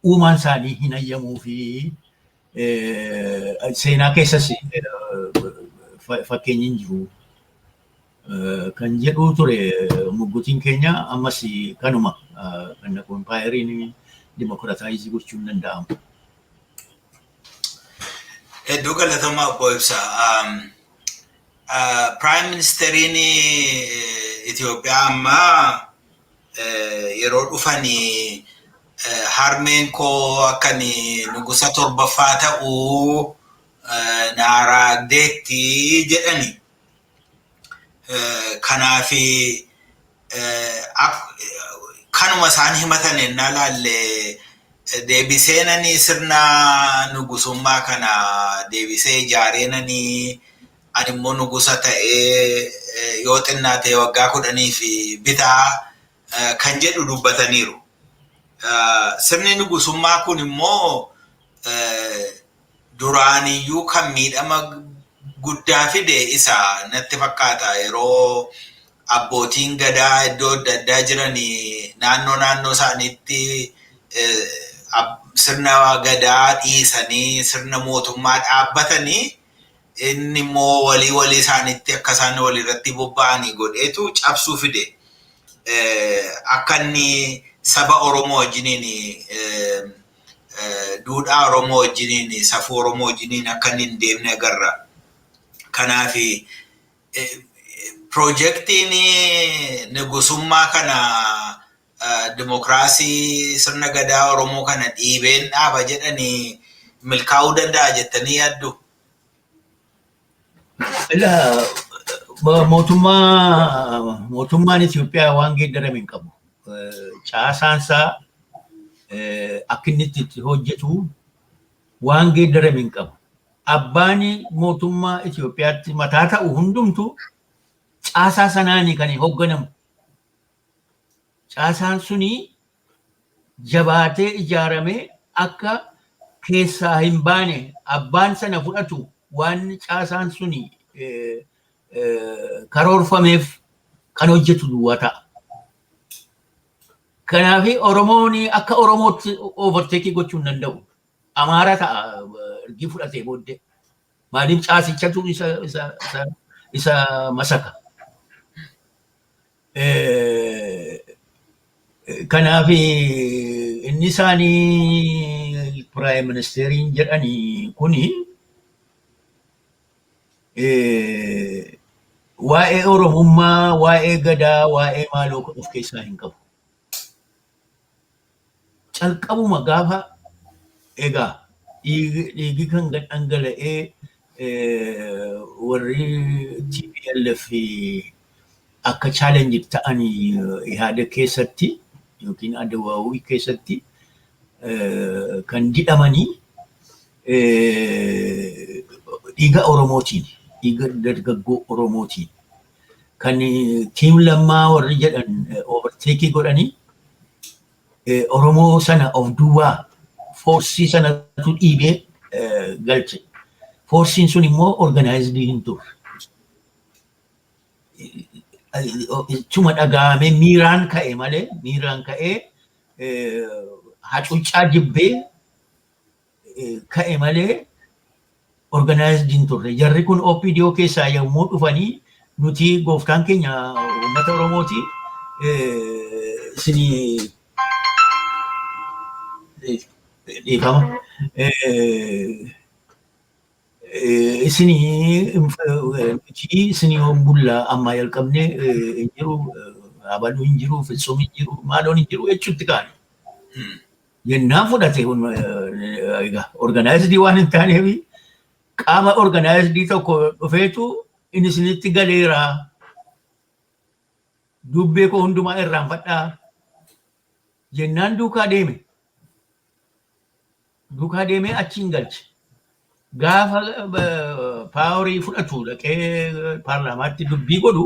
uumaan isaanii hin hayyamuu fi seenaa keessas fakkeenyi hin jiru. Kan jedhu ture muggutiin keenya, ammas kanuma kan impaayeriin democratize gochuu hin danda'amu. Hedduu galatoomaa, obbo Ibsaa. Prime Ministeriin Itoophiyaa ammaa yeroo dhufanii harmeen koo akka nugusa torbaffaa ta'uu naa raagdeetti jedhani. Kanaafi kanuma isaan himatan ennaa laalle, deebiseenanii sirna nugusummaa kana deebisee ijaareenanii, ani immoo nugusa ta'ee yoo xinnaate waggaa 10 fi bitaa kan jedhu dubbataniiru. Sirni nugusummaa kun immoo duraaniyyuu kan miidhama guddaa fide isa natti fakkaata, yeroo abbootiin gadaa iddoo adda addaa jiran naannoo naannoo isaaniitti sirna gadaa dhiisanii sirna mootummaa dhaabbatanii, inni immoo walii walii isaaniitti akka isaan walirratti bobba'anii godheetu cabsuu fide. Akka inni saba Oromoo wajjiniin, duudhaa Oromoo wajjiniin, safuu Oromoo wajjiniin akka inni hin deemne agarra. Kanaaf piroojeektiin nugusummaa kana, dimokiraasii sirna gadaa Oromoo kana dhiibeen dhaaba jedhanii milkaa'uu danda'a jettanii yaaddu? Mootummaan Itoophiyaa waan geeddarame hin qabu. Caasaan isaa akka inni itti hojjetu waan geeddarame hin qabu. Abbaan mootummaa Itoophiyaatti mataa ta'u hundumtu caasaa sanaani kan hoogganamu. Caasaan suni jabaatee ijaaramee akka keessaa hin baane, abbaan sana fudhatu waan caasaan suni karoorfameef kan hojjetu duwwaa ta'a. Kanaaf Oromoon akka Oromootti overtake gochuu hin danda'u. Amaara ta'a ergi fudhatee booddee. Maaliif? Caasichatu isa masaka. Kanaaf inni isaanii prime ministeriin jedhanii kuni waa'ee Oromummaa, waa'ee gadaa, waa'ee maaloo of keessaa hin qabu. Calqabuma gaafa egaa dhiigi kan gad dhangala'ee Warri TPLF akka challenge ta'anii Ihaadeg keessatti yookiin ADWUI keessatti kan didhamanii dhiiga Oromootiin, dhiiga dargaggoo Oromootiin. Kan Team Lammaa warri jedhan overtake godhanii Oromoo sana of duwwaa force sanatu dhiibee galche. Forceiin sun immoo organized hin turre. Ittuma dhaga'amee miiraan ka'e malee, miiraan ka'ee hacuuccaa jibbee ka'e malee organized hin turre. Jarri kun OPDO keessaa yommuu dhufanii, nuti gooftaan keenya uummata Oromooti, isinii dhiifama. Isinii nuti isinii bullaa ammaa jalqabnee hin jiru, abaluu hin jiru, fitsum hin jiru, maaloon hin jiru jechuutti kaane. Jennaan fudhate. Egaa organized waan hin taaneef qaama organized tokko dhufeetu inni isinitti galeera. Dubbee koo hundumaa irraanfadhaa jennaan duukaa deeme. Duukaa deemee achiin galche. Gaafa power fudhatu dhaqee paarlaamaatti dubbii godhu,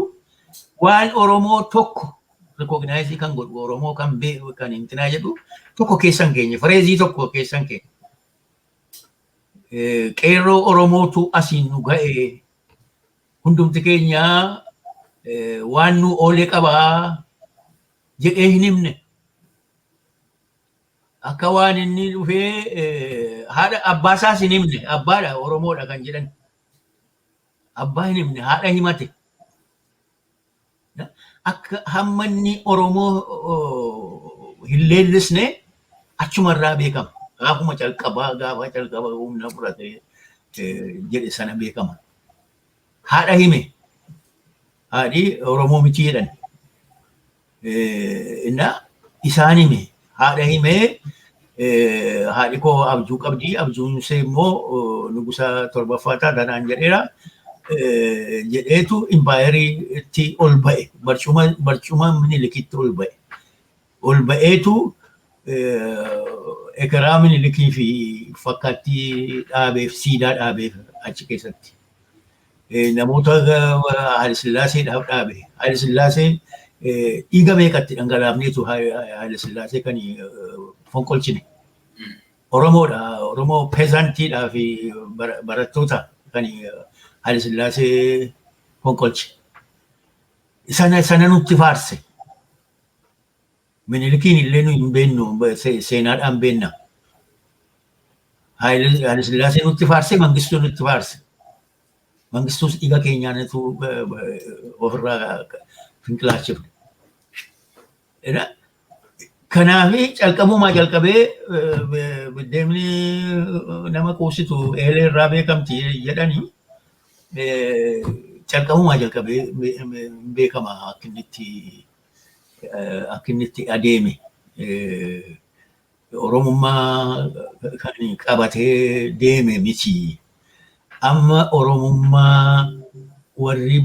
waan Oromoo tokko recognize kan godhu, Oromoo kan beeku kan hintinaa jedhu tokko keessan keenya, phrase tokko keessan keenya. Qeerroo Oromootu asiin nu ga'e, hundumti keenya waan nu oolee qabaa jedhee hin himne. Akka waan inni dhufee haadha abbaa isaas hin himne, abbaadha Oromoodha kan jedhan. Abbaa hin himne, haadha himate. Akka hamma inni Oromoo hin leellisne achumarraa beekama. Gaafuma calqabaa, gaafa calqaba humna fudhate jedhe sana beekama. Haadha hime. Haadhi Oromoo miti jedhan. Inna isaan hime. Haadha himee, haadhi koo abjuu qabdi. Abjuun ishee immoo nugusa torbaffaa taatanaan jedheera. Jedheetu impaayeriitti ol ba'e. Barcuma Minilikitti ol ba'e. Ol ba'eetu ekeraa Minilikii fi fakkaattii dhaabeef, siidaa dhaabeef achi keessatti. Namoota Haile Sillaaseedhaaf dhaabe. Haile Sillaasee dhiiga meeqatti dhangalaafneetu Haile Sillaasee kan fonqolchine. Oromoodha. Oromoo peasantiidhaa fi barattoota kan Haile Sillaasee fonqolche. Sana nutti faarse. Minilikiin illee nu hin beennu, seenaadhaan beenna. Haile Sillaasee nutti faarse, Mangistuu nutti faarse. Mangistuus dhiiga keenyaanitu ofirraa finqilaachifne. Kanaaf calqabumaa calqabee biddeemni nama quusitu eelee irraa beekamti jedhanii, calqabumaa calqabee beekama akka inni itti adeeme. Oromummaa kan qabatee deeme miti. Amma Oromummaa warri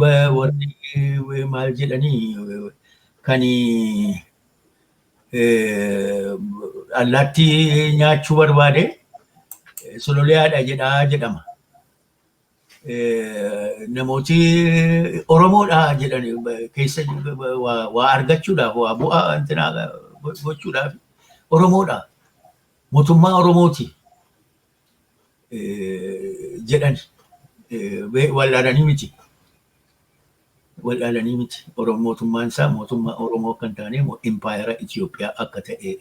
maal jedhanii kan allaattii nyaachuu barbaade sololiyaadha jedhaa jedhama. Namooti Oromoodha jedhan keessa waa argachuudhaaf, waa bu'aa intinaa gochuudhaaf Oromoodha. Mootummaa Oromooti jedhan, wallaalanii miti. Wallaalanii miti. Mootummaan isaa mootummaa Oromoo akka hin taane, impaayera Itoophiyaa akka ta'e,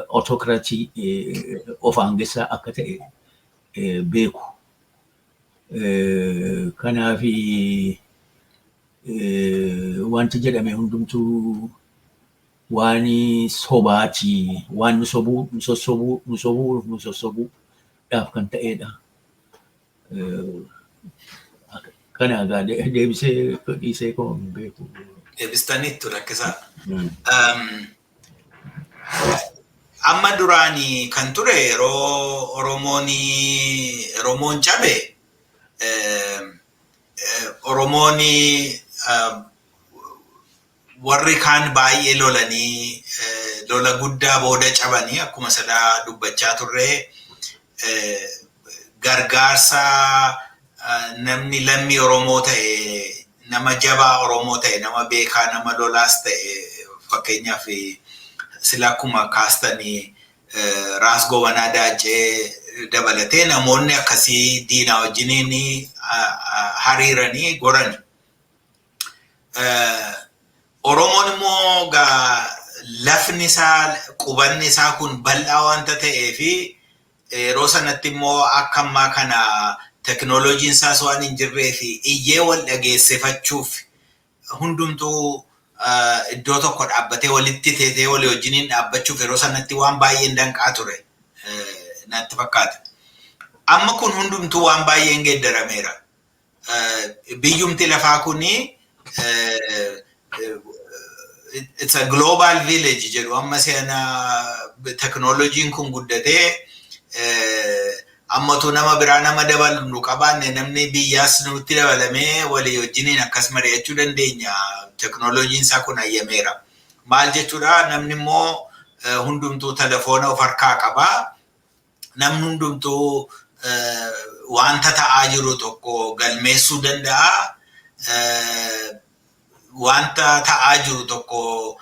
autocracy of aangessaa akka ta'e beeku. Kanaaf wanti jedhame hundumtuu waan sobaati. Waan nu sobuu, nu sossobuu, nu sobuu, nu sossobuudhaaf kan ta'edha. Kana egaa deebisee dhiisee koo hin beeku. Deebistaniittu, rakkisaa. Amma duraanii kan ture yeroo Oromoon cabe, Oromoon warri kaan baay'ee lolanii, lola guddaa booda cabanii, akkuma sadaa dubbachaa turre, gargaarsa namni lammii Oromoo ta'e, nama jabaa Oromoo ta'e, nama beekaa, nama lolaas ta'e, fakkeenyaaf sila akkuma kaastanii Raas Gobanaa Daacee dabalatee namoonni akkasii diinaa wajjiniin hariiranii gorani. Oromoon immoo lafni isaa, qubanni isaa kun bal'aa waanta ta'eefi, yeroo sanatti immoo akka ammaa kana teknooloojiin isaas waan hin jirree fi iyyee wal dhageessifachuuf hundumtuu iddoo tokko dhaabbatee walitti teetee walii wajjiniin dhaabbachuuf yeroo sanatti waan baay'een danqaa ture natti fakkaata. Amma kun hundumtuu waan baay'een geeddarameera. Biyyumti lafaa kuni it's a global village jedhu. Amma seenaa teknooloojiin kun guddatee, ammatu nama biraa nama dabalu nu qabaanne, namni biyyaas nutti dabalamee walii wajjiniin akkas mari'achuu dandeenya. Teknooloojiin isaa kun hayyameera. Maal jechuudha, namni immoo hundumtuu telefoona of harkaa qabaa. Namni hundumtuu wanta ta'aa jiru tokko galmeessuu danda'a. Wanta ta'aa jiru tokko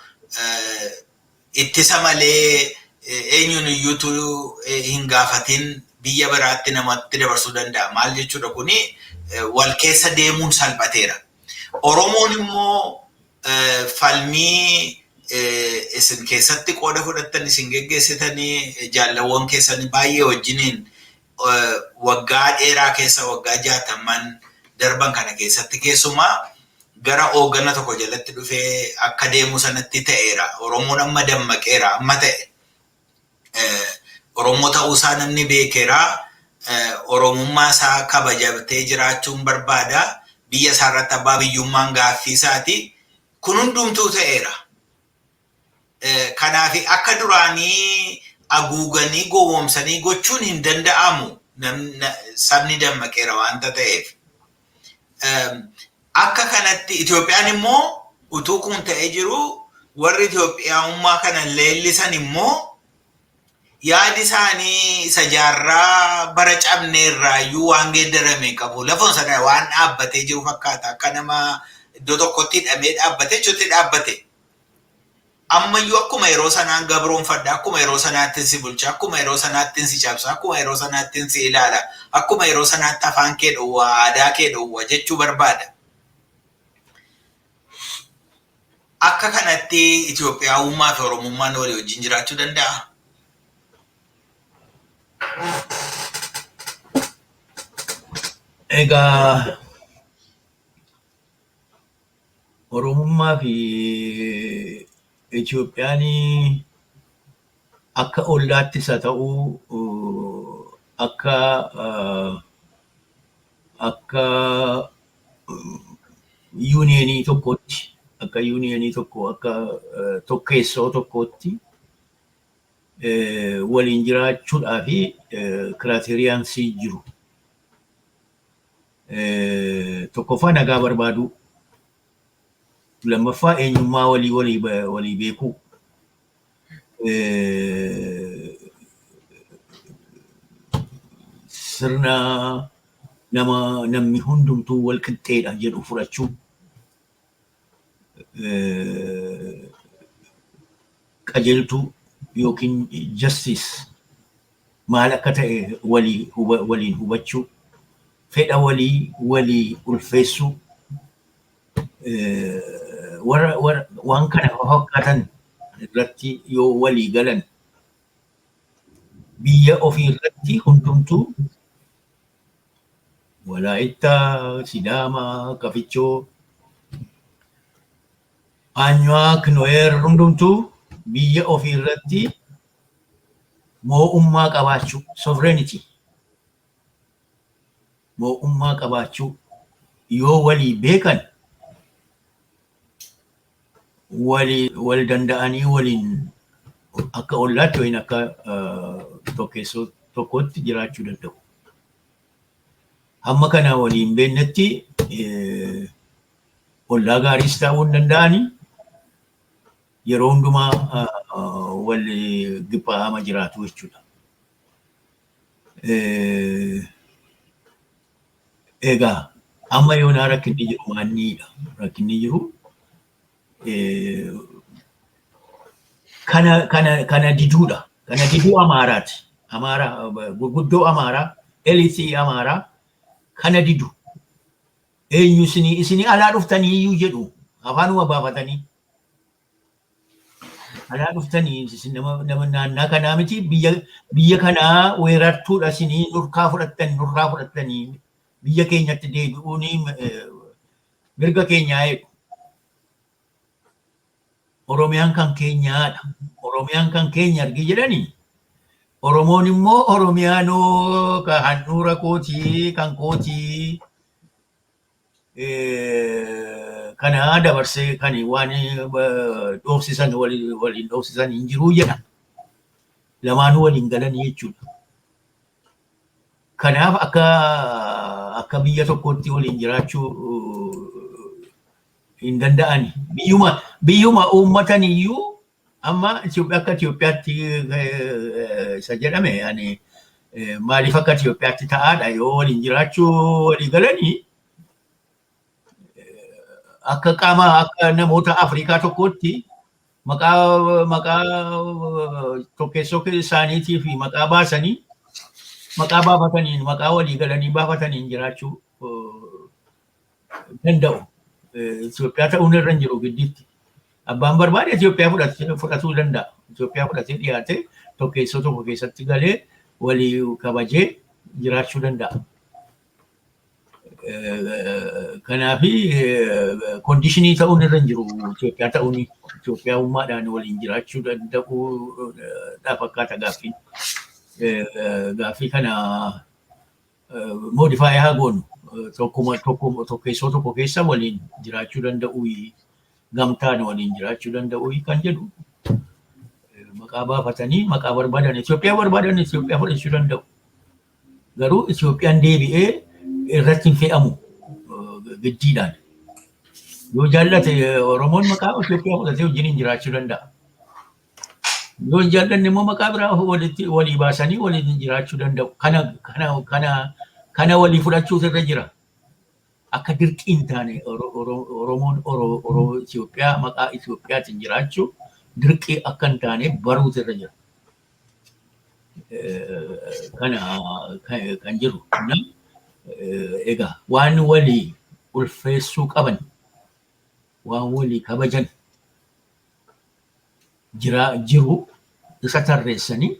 ittisa malee, eenyuun iyyuutu hin gaafatin, biyya biraatti namatti dabarsuu danda'a. Maal jechuudha, kuni wal keessa deemuun salphateera. Oromoon immoo falmii isin keessatti qooda fudhattan, isin geggeessitanii, jaallawwan keessanii baay'ee wajjiniin waggaa dheeraa keessa, waggaa 60n darban kana keessatti keessumaa gara hoogana tokko jalatti dhufee akka deemu sanatti ta'eera. Oromoon amma dammaqeera amma ta'e. Oromoo ta'uusaa namni beekeera. Oromummaa isaa kabajatee jiraachuun barbaada. Biyya isaa irratti abbaa biyyummaan gaaffii isaati. Kun hundumtuu ta'eera. Kanaaf akka duraanii haguuganii gowwoomsanii gochuun hin danda'amu. Sabni dammaqeera waanta ta'eef. Akka kanatti Itoophiyaan immoo utuu kun ta'ee jiru, warri Itoophiyaummaa kana leellisan immoo yaadi isaanii isa jaarraa bara cabne irraayyuu waan geeddarame qabu. Lafoon sana waan dhaabbatee jiru fakkaata. Akka nama iddoo tokkotti hidhamee dhaabbatee jechuutti dhaabbate. Ammayyuu akkuma yeroo sanaan gabroonfadha, akkuma yeroo sanaatti si bulcha, akkuma yeroo sanaatti si cabsa, akkuma yeroo sanaatti si ilaala, akkuma yeroo sanaatti afaan kee dhowwa, aadaa kee dhowwa jechuu barbaada. Akka kanatti Itoophiyaawummaa fi Oromummaan walii wajjin jiraachuu danda'a? Egaa Oromummaa fi Itoophiyaan akka ollaattis haa ta'u, akka unionii tokkootti, akka unionii tokko, akka tokkeessoo tokkootti waliin jiraachuudhaa fi criteriaan sii jiru. Tokkoffaa nagaa barbaaduu. Lammaffaa eenyummaa walii walii beekuu. Sirna nama namni hundumtuu wal qixxeedha jedhu fudhachuu. Qajeeltuu yookiin justice maal akka ta'e waliin hubachuu. Fedha walii walii ulfeessuu. Warra waan kana fakkaatan irratti yoo walii galan, biyya ofii irratti hundumtuu Walaayittaa, Sidaamaa, Kafichoo, Anyuwaak, Nuweer hundumtuu biyya ofii irratti moo'ummaa qabaachuu, sovereignty, moo'ummaa qabaachuu yoo walii beekan, walii wal danda'anii waliin Akka ollaatti yookiin akka tokkeessoo tokkotti jiraachuu danda'u. Hamma kana waliin beeknetti ollaa gaariis ta'uu hin danda'ani. Yeroo hundumaa wal giphaa'ama jiraatu jechuudha. Egaa amma yoonaa rakkinni jiru maanniidha. Rakkinni jiru kana diduudha. Kana diduu Amaaraati. Amaaraa gurguddoo Amaaraa, eliitii Amaaraa kana didu. Eenyu isinii alaa dhuftanii iyyuu jedhu afaanuma baafatanii. Alaa dhuftanii isin nama naannaa kanaa miti, biyya kanaa weerartuudha, isinii nurkaa fudhattan, nurraa fudhattanii biyya keenyatti deebi'uun mirga keenyaa eegu. Oromiyaan kan keenyaadha. Oromiyaan kan keenya argi jedhanii. Oromoon immoo Oromiyaanoo kan handhuura kootii, kan kootii, kana dabarsee kan waan dhoofsisan waliin dhoofsisan hin jiruu jedha. Lamaanuu waliin galanii jechuudha. Kanaaf akka biyya tokkootti waliin jiraachuu hin danda'ani. Biyyuma uummatan iyyuu amma akka Itoophiyaatti isa jedhame ani maaliif akka Itoophiyaatti ta'aadha? Yoo waliin jiraachuu walii galanii, akka qaama akka namoota Afrikaa tokkootti maqaa tokkeessoo isaaniitii fi maqaa baasanii, maqaa baafataniin, maqaa walii galanii baafataniin jiraachuu danda'u. Itoophiyaa ta'uun irra hin jiru giddiitti. Abbaan barbaade Itoophiyaa fudhatuu danda'a. Itoophiyaa fudhatee dhiyaatee tokkeessoo tokko keessatti galee walii kabajee jiraachuu danda'a. Kanaafi condition ta'uun irra hin jiru Itoophiyaa ta'uun, Itoophiyaummaadhaan waliin jiraachuu danda'uudha fakkaata gaaffiin. Gaaffii kana modify haa goonu. Tokkuma tokko tokkeessoo tokko keessa waliin jiraachuu danda'u, gamtaan waliin jiraachuu danda'u kan jedhu maqaa baafatanii, maqaa barbaadan, Itoophiyaa barbaadan Itoophiyaa fudhachuu danda'u. Garuu Itoophiyaan deebi'ee irratti hin fe'amu giddiidhaan. Yoo jaallate Oromoon maqaa Itoophiyaa fudhatee wajjin jiraachuu danda'a. Yoo hin jaallanne immoo maqaa biraa walitti walii baasanii waliin jiraachuu danda'u. Kana walii fudhachuutu irra jira. Akka dirqii hin taane, Oromoon Itoophiyaa maqaa Itoophiyaatiin jiraachuu dirqii akka hin taane baruutu irra jira. Kana kan jiru. Egaa waan walii ulfeessuu qaban, waan walii kabajan jira jiru isa tarreessanii,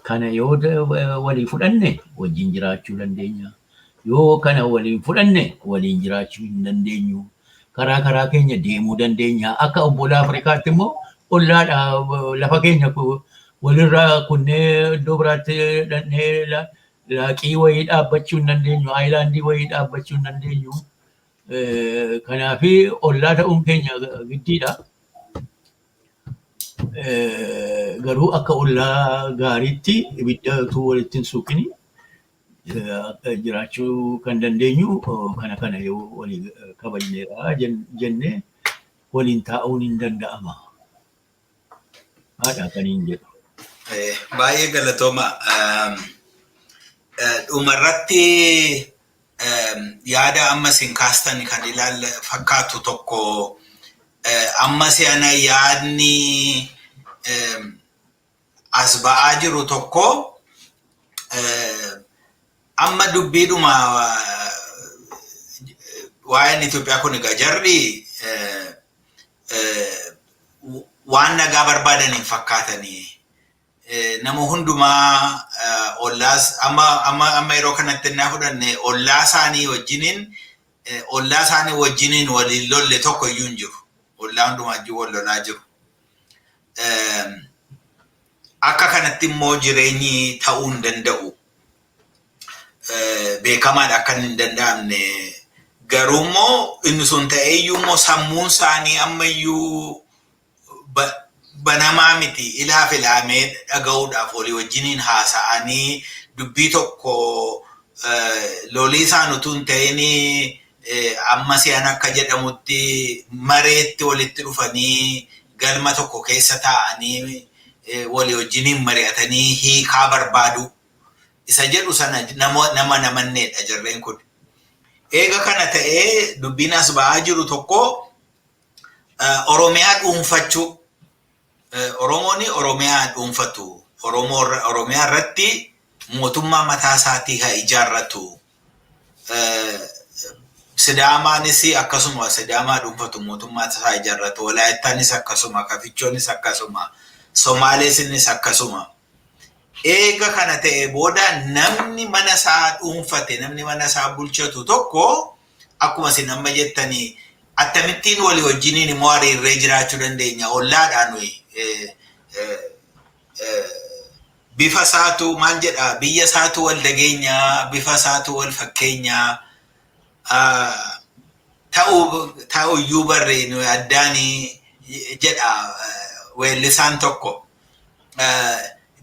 kana yoo walii fudhanne wajjin jiraachuu dandeenya. Yoo kana waliin fudhanne waliin jiraachuu hin dandeenyu. Karaa karaa keenya deemuu dandeenya. Akka obbolaa Afrikaatti immoo ollaadha, lafa keenya walirraa kunnee iddoo biraatti dhannee laaqii wayii dhaabbachuu hin dandeenyu. Island wayii dhaabbachuu hin dandeenyu. Kanaafi ollaa ta'uun keenya giddiidha. Garuu akka ollaa gaariitti ibidda utuu walitti hin suuqini jiraachuu kan dandeenyu kana yoo walii kabajneedha jennee waliin taa'uun hin danda'ama. Haadha kan hin jedhu. Baay'ee galatooma. Dhumarratti yaada amma isin kaastan kan ilaalla fakkaatu tokko, amma si'ana yaadni as ba'aa jiru tokko, amma dubbiidhuma waa'een Itoophiyaa kun egaa jarri waan nagaa barbaadan hin fakkaatanii. Nama hundumaa ollaas amma yeroo kanatti innaa fudhanne ollaa isaanii wajjiniin waliin lolle tokko iyyuu hin jiru. Ollaa hundumaa wajjin wal lolaa jiru. Akka kanatti immoo jireenyi ta'uu hin danda'u. Beekamaadha akka hin danda'amne. Garuu immoo inni sun ta'ee iyyuu immoo sammuun isaanii ammayyuu Banamaa miti ilaa filaamee dhaga'uudhaaf walii wajjiniin haasa'anii dubbii tokko lolii isaan utuu hin ta'in amma si'an akka jedhamutti mareetti walitti dhufanii galma tokko keessa taa'anii walii wajjiniin mari'atanii hiikaa barbaadu. Isa jedhu sana nama namanneedha jarreen kun. Eega kana ta'ee dubbiin as ba'aa jiru tokko Oromiyaa dhuunfachuu. Oromoon Oromiyaa dhuunfatu. Oromiyaa irratti mootummaa mataa isaatii haa ijaarratu. Sidaamaanis akkasuma Sidaamaa dhuunfatu mootummaa isaa ijaarratu. Walaayittaanis akkasuma, Kafichoonis akkasuma, Somaaleesinis akkasuma. Eega kana ta'e booda namni mana isaa dhuunfate, namni mana isaa bulchatu tokko akkuma isin amma jettanii akkamittiin walii wajjiniin immoo hariirree jiraachuu dandeenya. Ollaadhaan nuyi bifa isaatu maal jedha, biyya isaatu wal dhageenya, bifa isaatu wal fakkeenya, ta'uyyuu barree nuyi addaanii jedha weellisaan tokko.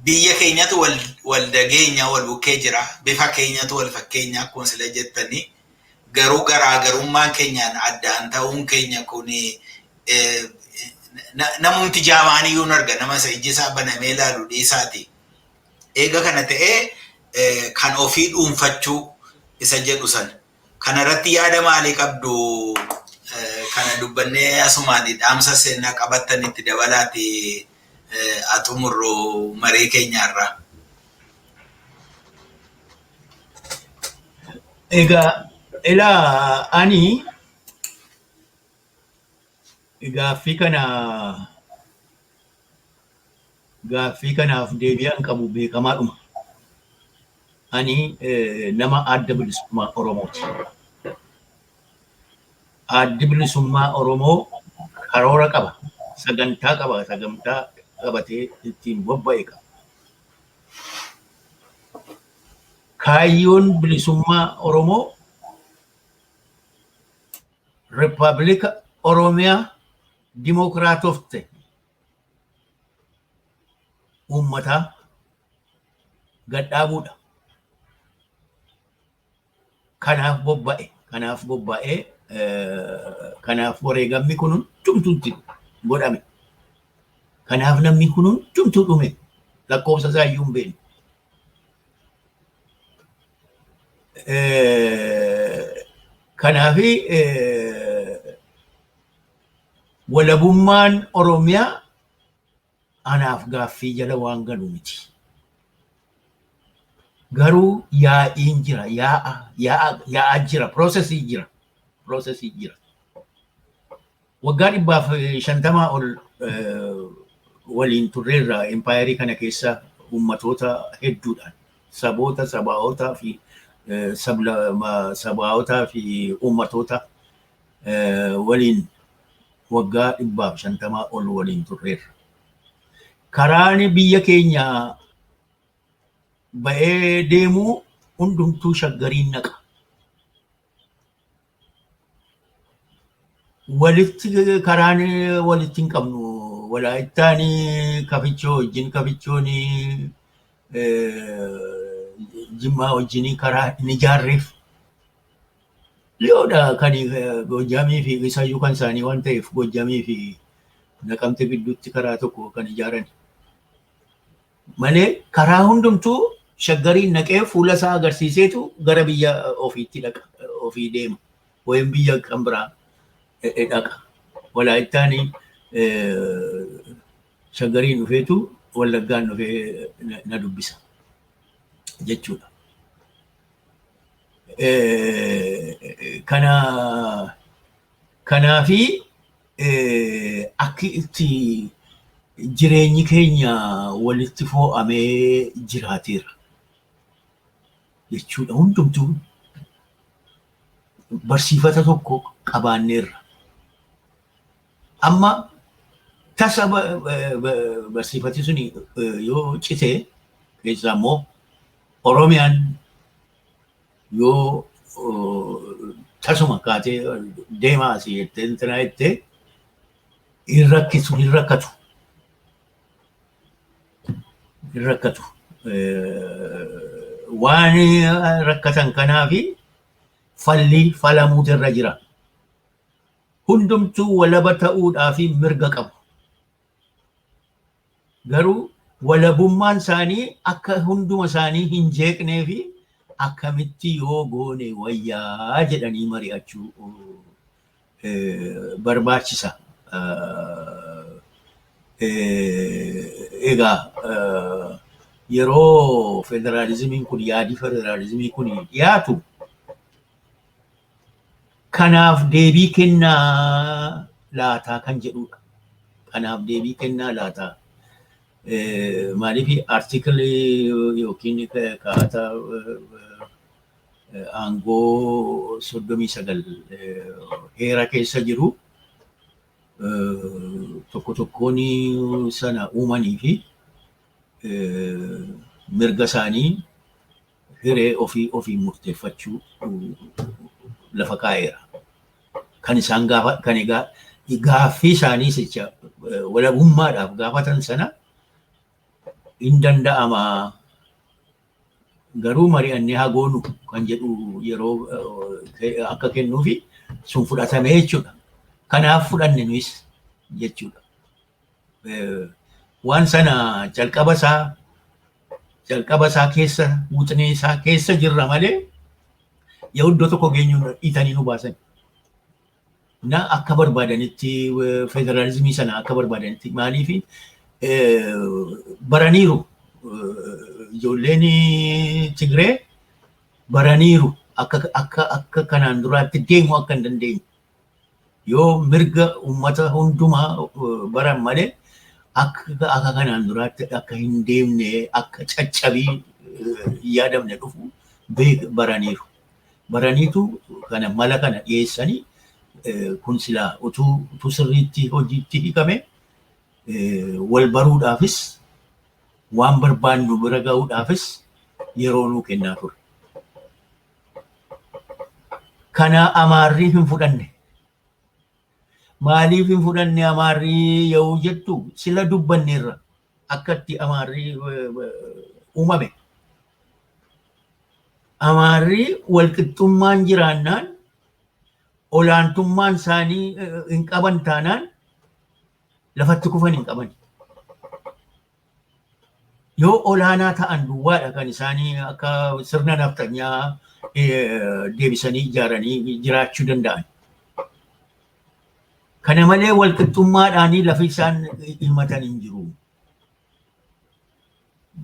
Biyya keenyatu wal dhageenya, wal bukkee jira. Bifa keenyatu wal fakkeenya akkuma sila jettanii. Garuu garaagarummaan keenyaan addaan ta'uun keenya kun namumti jaamaan iyyuu arga, nama isa iji isaa banamee ilaalu dhiisaati. Eega kana ta'ee kan ofii dhuunfachuu isa jedhu sana. Kanarratti yaada maalii qabdu? Kana dubbannee asumaan dhaamsa seenaa qabattan itti dabalaati xumurru marii keenyaarraa. Egaa ilaa ani gaaffii kanaaf deebi'aan qabu beekamaadhuma. Ani nama Adda Bilisummaa Oromooti. Addi Bilisummaa Oromoo karoora qaba, sagantaa qaba, sagantaa qabatee ittiin bobba'e qaba. Kaayyoon bilisummaa Oromoo Rippaabilika Oromiyaa Dimookiraatofte uummataa gadhaabuudha. Kanaaf bobba'e, kanaaf bobba'ee, kanaaf wareegamni kun hundumtuutti godhame. Kanaaf namni kun hundumtuu dhume, lakkoofsa isaa iyyuu hin beeknu. Kanaaf walabummaan Oromiyaa anaaf gaaffii jala waan galu miti. Garuu yaa'iin jira, yaa'a jira, piroosesii jira, piroosesii jira. Waggaa 150 ol waliin turreerra empaayerii kana keessa uummatoota hedduudhaan, saboota, sabaa'otaa fi sabaa'otaa fi uummatoota waliin waggaa 150 ol waliin turreerra. Karaan biyya keenya ba'ee deemuu hundumtuu Shaggariin naqa. Walitti karaan walitti hin qabnu. Walaayittaan Kafichoo wajjin, Kafichoon Jimmaa wajjin karaa hin ijaarreef. Dhiyoodha kan Goojjaamii fi isayyuu kan isaanii waan ta'eef Goojjaamii fi Naqamte gidduutti karaa tokko kan ijaaran. Malee karaa hundumtuu Shaggariin naqee fuula isaa agarsiiseetu gara biyya ofiitti dhaqa, ofii deema. Wayim biyya kan biraa dhaqa. Walaayittaan Shaggariin dhufeetu Wallaggaan dhufee na dubbisa jechuudha. Kanaafi akki itti jireenyi keenya walitti foo'amee jiraateera jechuudha. Hundumtuu barsiifata tokko qabaanneerra. Amma tasa barsiifati suni yoo cite, keessaa immoo Oromiyaan yoo tasuma kaatee deemaa asii jettee intinaa jettee, hin rakkisu, hin rakkatu. Hin rakkatu. Waan rakkatan kanaafi falli falamuutu irra jira. Hundumtuu walaba ta'uudhaafi mirga qabu. Garuu walabummaan isaanii akka hunduma isaanii hin jeeqnee fi akkamitti yoo goone wayyaa jedhanii mari'achuu barbaachisa. Egaa yeroo federaalizimiin kun, yaadii federaalizimii kun dhiyaatu, kanaaf deebii kennaa laataa kan jedhudha. Kanaaf deebii kennaa laataa. Maaliif article yookiin kaata aangoo 39 heera keessa jiru tokko tokkoon sana uumanii fi mirga isaanii hiree ofii ofii murteeffachuu lafa kaa'eera. Kan isaan gaafa kan egaa gaaffii isaanii jecha walabummaadhaaf gaafatan sana hin danda'ama. Garuu mari'annee haa goonu kan jedhu yeroo akka kennuufi sun fudhatamee jechuudha. Kanaaf fudhanne nuyis jechuudha. Waan sana jalqaba isaa keessa, wuxinee isaa keessa jirra malee yoo iddoo tokko geenyu dhiitanii nu baasan. Na akka barbaadanitti federaalizimii sana akka barbaadanitti, maaliif baraniiru, ijoolleen Tigree baraniiru akka kanaan duraatti deemu akka hin dandeenye. Yoo mirga uummata hundumaa baran malee akka kanaan duraatti akka hin deemne, akka caccabii yaadamne dhufu baraniiru. Baraniitu kana mala kana dhiyeessanii, kun silaa utuu sirriitti hojiitti hiikame wal baruudhaafis waan barbaannu bira ga'uudhaafis yeroo nuu kennaa ture. Kana Amaarri hin fudhanne. Maaliif hin fudhanne Amaarri yoo jettu, sila dubbanneerra akka itti Amaarri uumame. Amaarri walqixxummaan jiraannaan, olaantummaan isaanii hin qaban taanaan, lafatti kufan hin qaban. Yoo olaanaa ta'an duwwaadha kan isaanii akka sirna nafxanyaa deebisanii ijaaranii jiraachuu danda'an. Kana malee walqixxummaadhaanii lafi isaan himatan hin jiru.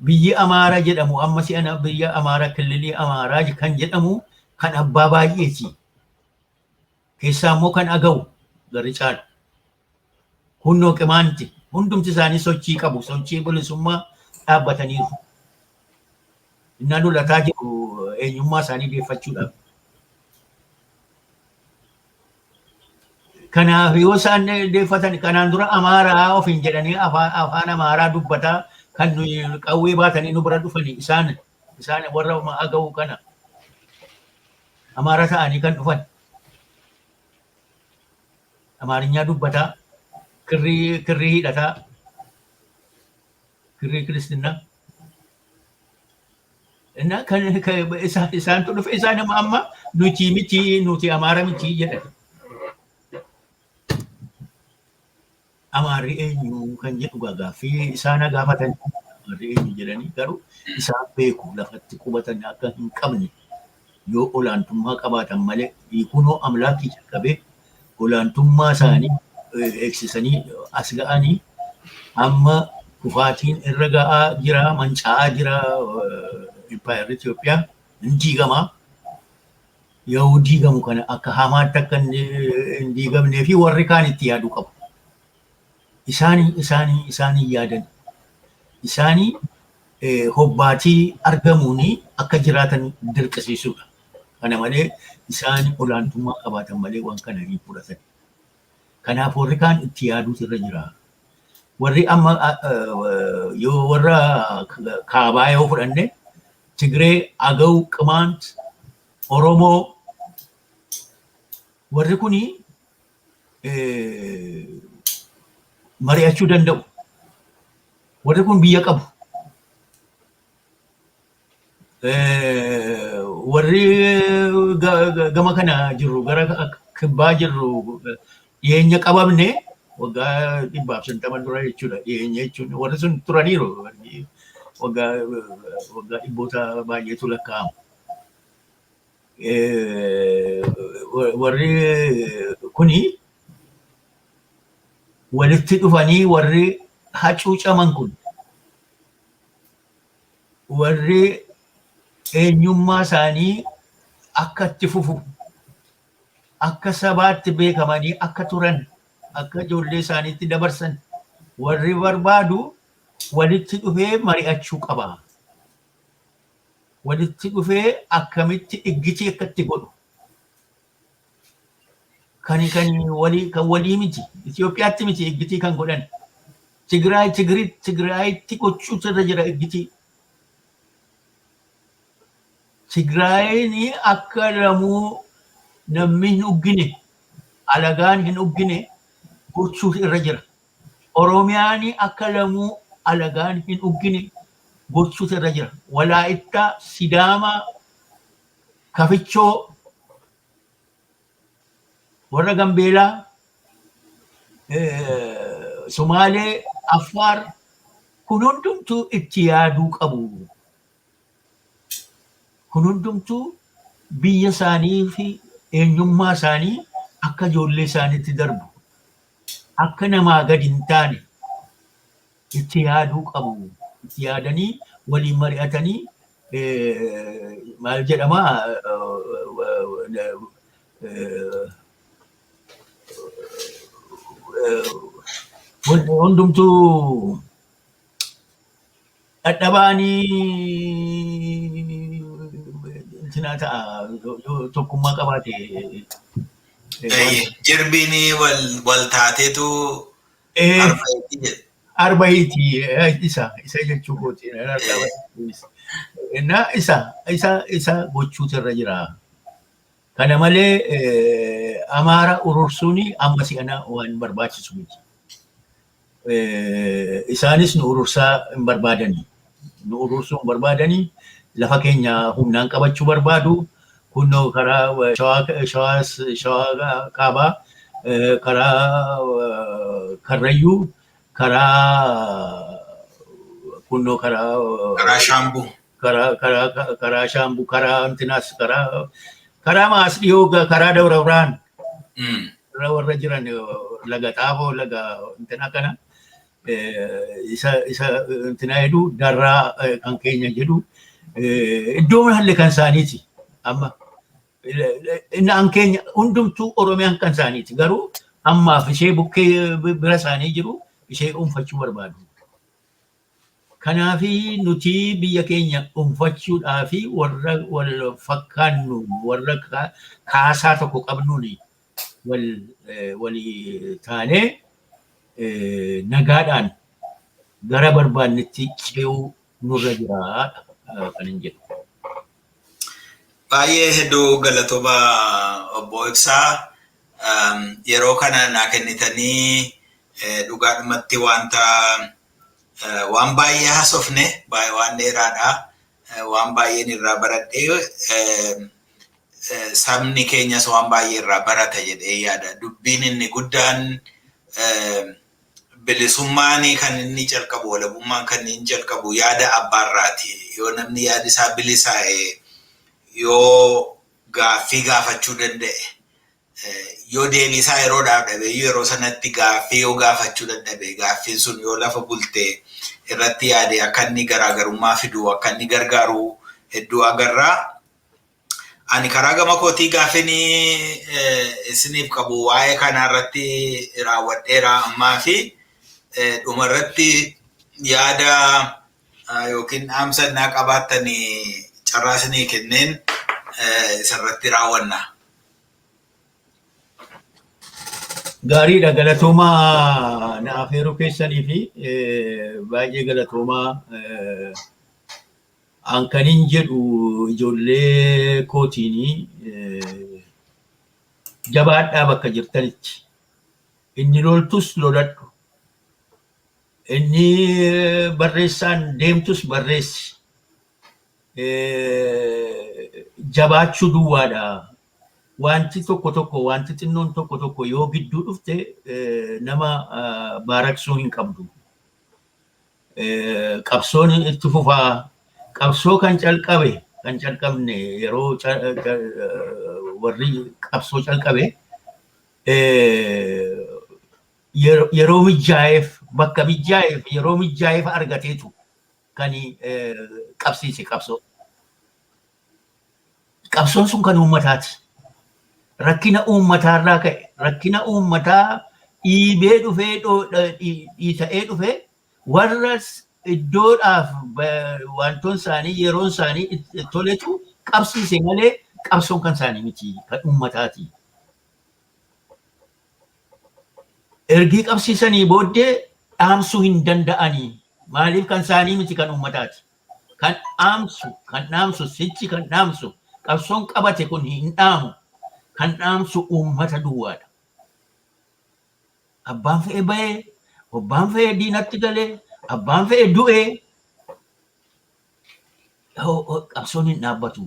Biyyi Amaara jedhamu amma si'ana biyya Amaara, kililii Amaaraa kan jedhamu kan abbaa baay'eeti. Keessaa immoo kan Agawu garri caalu. Hunnoo Qimaanti hundumti isaanii sochii qabu, sochii bilisummaa dhaabbataniiru. Innaa lolataa jiru eenyummaa isaanii deeffachuudhaaf. Kanaaf yoo isaan deeffatan, kanaan dura Amaaraa ofiin jedhanii afaan Amaaraa dubbataa kan nuyi qawwee baatanii nu bira dhufanii isaan warra Agawu kana Amaara ta'anii kan dhufan. Amaarinyaa dubbataa, kirrii hidhataa, kirrii kiristinnaa. Innaa kan isaantu dhufe, isaan amma nuti miti, nuti Amaara miti jedhan. Amaarri eenyu kan jedhu gaaffii isaan gaafatan, Amaarri eenyu jedhanii, garuu isaan beeku lafatti qubatan akka hin qabne yoo olaantummaa qabaatan malee. Hiikunoo amlaakii jalqabee olaantummaa isaanii eegsisanii as ga'anii amma kufaatiin irra ga'aa jira, manca'aa jira. Impaayerri Itoophiyaa hin diigamaa. Yoo diigamu kana akka hamaatti akka hin diigamnee fi warri kaan itti yaaduu qabu. Isaanii yaadan. Isaanii hobbaatii argamuun akka jiraatan dirqisiisuudha. Kana malee isaan olaantummaa qabaatan malee waan kana hin fudhatan. Kanaaf warri kaan itti yaaduutu irra jira. Warri amma yoo warra kaabaa yoo fudhanne, Tigree, Agaw, Qimaant, Oromoo, warri kuni mari'achuu danda'u. Warri kun biyya qabu. Warri gama kana jirru, gara kibbaa jirru, dhiyeenya qabamne, waggaa 150 dura jechuudha. Dhiyeenya jechuun warri sun turaniiru, waggaa waggaa dhibboota baay'eetu lakkaa'amu. Warri kuni walitti dhufanii, warri hacuucaman kun, warri eenyummaa isaanii akka itti fufu, akka sabaatti beekamanii akka turan, akka ijoollee isaaniitti dabarsan warri barbaadu walitti dhufee mari'achuu qaba. Walitti dhufee akkamitti iggitii akka itti godhu. Kan walii, kan walii miti. Itoophiyaatti miti iggitii kan godhan. Tigraay Tigraayitti gochuutu irra jira iggitii. Tigraayin akka lamuu namni hin uggine, alagaan hin uggine gochuutu irra jira. Oromiyaan akka lamuu alagaan hin uggine gochuutu irra jira. Walaayittaa, Sidaamaa, Kafichoo, warra Gambeelaa, Somaalee, Affaar, kun hundumtuu itti yaaduu qabu. Kun hundumtuu biyya isaanii fi eenyummaa isaanii akka ijoollee isaaniitti darbu, akka namaa gadi hin taane itti yaaduu qabu. Itti yaadanii waliin mari'atanii, maal jedhama, hundumtuu dhadhabaanii intinaa ta'a tokkummaa qabaate. Jirbiin wal taateetu arba hiiti jedhe. Arba hiiti, isa jechuu kooti. Na isa gochuutu irra jira. Kana malee Amaara urursuun amma si'ana waan barbaachisu miti. Isaanis nu urursaa hin barbaadani. Nu urursuu hin barbaadani. Lafa keenya humnaan qabachuu barbaadu. Kunoo karaa Shawaa kaabaa, karaa Karrayyuu, karaa kunoo karaa Karaa Shaambuu. Karaa Shaambuu, karaa Antinaas, karaa maas dhiyoo, karaa Dabra Birhaan warra jiran, laga Xaafoo, laga intina kana isa intina jedhu, Darraa kan keenya jedhu, iddoo halle kan isaaniiti amma. Inni an keenya hundumtuu Oromiyaan kan isaaniiti, garuu ammaaf ishee bukkee bira isaanii jiru ishee dhuunfachuu barbaadu. Kanaafi nuti biyya keenya dhuunfachuudhaafi warra wal fakkaannu, warra kaasaa tokko qabnuun wal walii taanee nagaadhaan gara barbaannetti ce'uu nurra jira kan hin jedhu. Baay'ee hedduu galatooma, obbo Ibsaa. Yeroo kana naa kennitanii dhugaadhumatti wanta waan baay'ee haasofne, waan dheeraadha. Waan baay'een irraa baradhee, sabni keenyas waan baay'ee irraa barata jedhee yaada. Dubbiin inni guddaan, bilisummaan kan inni calqabu, walabummaan kan inni calqabu yaada abbaarraati. Yoo namni yaadi isaa bilisaa'e, yoo gaaffii gaafachuu danda'e, yoo deebii isaa yeroodhaaf dhabe, yeroo sanatti gaaffii yoo gaafachuu dadhabe, gaaffiin sun yoo lafa bulte irratti yaade, akka inni garaagarummaa fidu, akka inni gargaaru hedduu agarraa. Ani karaa gama kootii gaaffiin isiniif qabu waa'ee kanaa irratti raawwadheera ammaa fi dhumarratti yaada yookiin dhaamsa innaa qabaattanii carraa isinii kenneen isarratti raawwanna. Gaariidha, galatoomaa na afeeruu keessanii fi baay'ee galatoomaa. An kanin jedhu ijoollee kootiinii, jabaadhaa bakka jirtanitti. Inni loltus loladhu. Inni barreessaan deemtus barreessi. Jabaachuu duwwaadha. Wanti tokko tokko, wanti xinnoon tokko tokko yoo gidduu dhufte nama baaraqsuu hin qabdu. Qabsoon itti fufaa. Qabsoo kan calqabe, kan calqabne, yeroo warri qabsoo calqabe yeroo mijaa'eef, bakka mijaa'eef, yeroo mijaa'eef argateetu kan qabsiise qabsoo. Qabsoon sun kan uummataati. Rakkina uummataarraa ka'e, rakkina uummataa dhiibee dhufee, dhiita'ee dhufee, warra iddoodhaaf wantoon isaanii, yeroon isaanii toletu qabsiise malee qabsoon kan isaanii miti, kan uummataati. Ergii qabsiisanii booddee dhaamsuu hin danda'anii. Maaliif? Kan isaanii miti, kan uummataati. Kan dhaamsu, kan dhaamsu sichi, kan dhaamsu qabsoon qabate kun hin dhaamu. Kan dhaamsu uummata duwwaadha. Abbaan fe'e bahee, abbaan fe'e diinatti galee, abbaan fe'e du'ee, qabsoon hin dhaabbatu.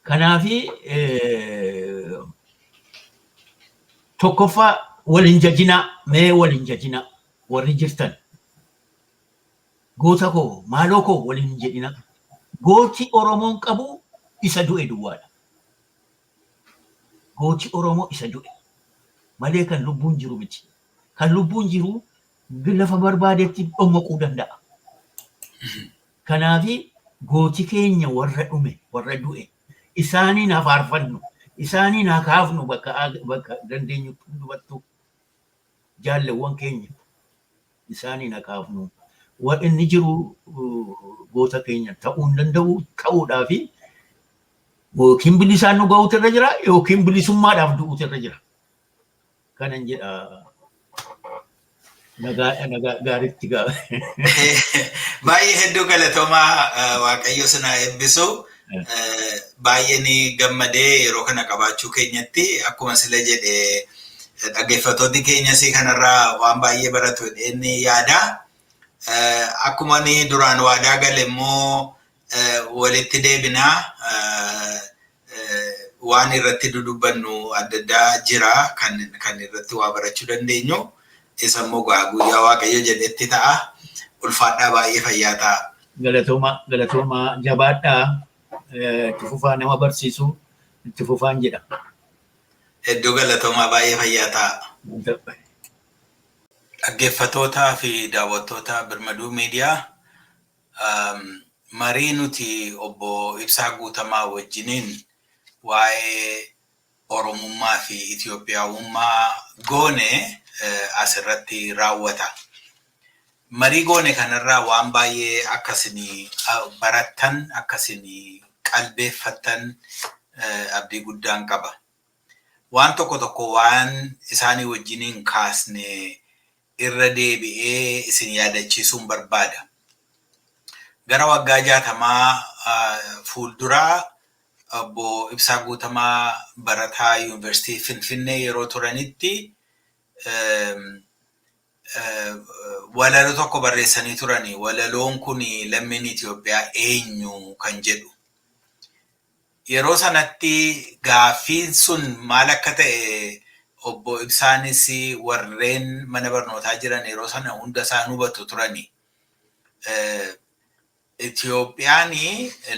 Kanaafi tokkoffaa wal hin jajinaa, mee wal hin jajinaa warri jirtan. Goota koo, maaloo koo wal hin jedhina. Gooti Oromoon qabu isa du'e duwwaadha. Gooti Oromoo isa du'e malee kan lubbuun jiru miti. Kan lubbuun jiru lafa barbaadetti dhommaquu danda'a. Kanaafi gooti keenya warra dhume, warra du'e, isaaniin haa faarfannu, isaaniin haa kaafnu bakka dandeenyutti hundumattuu jaalleewwan keenya isaaniin haa kaafnu. Inni jiru goota keenya ta'uu hin danda'u, ta'uudhaafi yookiin bilisaan nu ga'uutu irra jira yookiin bilisummaadhaaf du'uutu irra jira. Kanan jedha. Nagaa, nagaa gaariitti gaa. Baay'ee hedduu galatoomaa, Waaqayyo sinaa eebbisu. Baay'ee ni gammadee yeroo kana qabaachuu keenyatti. Akkuma sila jedhe, dhaggeeffattoonni keenyas kanarraa waan baay'ee baratu jedheen yaada. Akkuma ni duraan waadaa gale immoo walitti deebinaa, waan irratti dudubbannu adda addaa jira kan irratti waa barachuu dandeenyu. Isa immoo guyyaa Waaqayyo jedhetti ta'a. Ulfaadhaa, baay'ee fayyaa ta'a. Galatoomaa, galatoomaa, jabaadhaa, itti fufaa, nama barsiisu itti fufaan jedha. Hedduu galatoomaa, baay'ee fayyaa ta'a. Dhaggeeffattootaa fi daawwattoota Birmaduu Miidiyaa, marii nuti obbo Ibsaa Guutamaa wajjiniin waa'ee Oromummaa fi Itoophiyaawummaa goone asirratti raawwata. Marii goone kanarraa waan baay'ee akkasinii barattan, akkasinii qalbeeffattan abdii guddaan qaba. Waan tokko tokko waan isaanii wajjiniin kaasne irra deebi'ee isin yaadachiisuun barbaada. Gara waggaa 60 fuulduraa obbo Ibsaa Guutamaa barataa Yuunivarsiitii Finfinnee yeroo turanitti walaloo tokko barreessanii turani. Walaloon kun "Lammiin Itoophiyaa eenyu?" kan jedhu. Yeroo sanatti gaaffiin sun maal akka ta'e obbo Ibsaanis warreen mana barnootaa jiran yeroo sana hunda isaan hubatu turani. Itoophiyaan,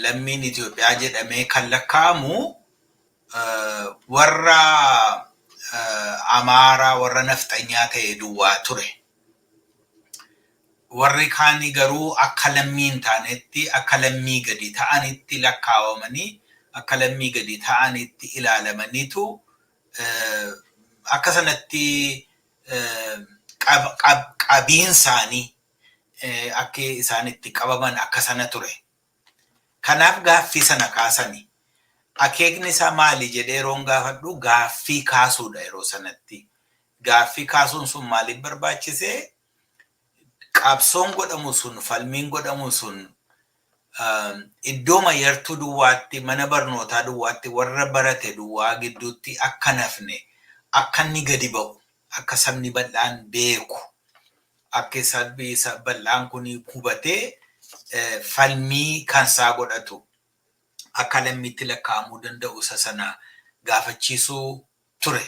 lammiin Itoophiyaa jedhamee kan lakkaa'amu warra Amaaraa, warra nafxanyaa ta'e duwwaa ture. Warri kaanii garuu akka lammii hin taanetti, akka lammii gadi ta'anitti lakkaawamanii, akka lammii gadi ta'anitti ilaalamaniitu akka sanatti qabiin isaanii, akka isaan itti qabaman akka sana ture. Kanaaf gaaffii sana kaasani. Akeekni isaa maali jedhee yeroon gaafadhu, gaaffii kaasuudha yeroo sanatti. Gaaffii kaasuun sun maaliif barbaachisee? Qabsoon godhamu sun, falmiin godhamu sun iddoo mayyartuu duwwaatti, mana barnootaa duwwaatti, warra barate duwwaa gidduutti akka nafne, akka inni gadi ba'u, akka sabni bal'aan beeku, akka sabni bal'aan kun hubatee Falmii kansaa godhatu akka lammiitti lakkaa'amuu danda'u isa sana gaafachiisuu ture.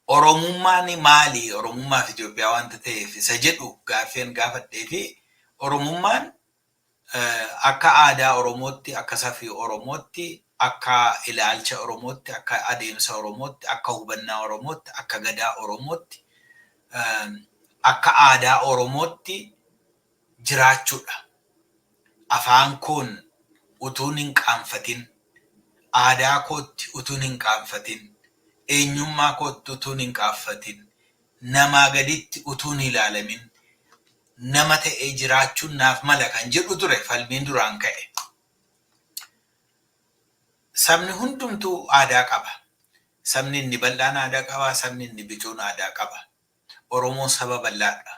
Oromummaan maali? Oromummaa fi Itoophiyaa wanta ta'eef isa jedhu gaaffeen gaafadhee fi Oromummaan akka aadaa Oromootti, akka safii Oromootti, akka ilaalcha Oromootti, akka adeemsa Oromootti, akka hubannaa Oromootti, akka gadaa Oromootti, akka aadaa Oromootti jiraachuudha. Afaan koon utuun hin qaanfatin, aadaa kootti utuun hin qaanfatin, eenyummaa kootti utuun hin qaanfatin, namaa gaditti utuun hin ilaalamin, nama ta'ee jiraachuun naaf mala kan jedhu ture falmiin duraan ka'e. Sabni hundumtuu aadaa qaba. Sabni inni bal'aan aadaa qaba, sabni inni bicuun aadaa qaba. Oromoon saba bal'aadha.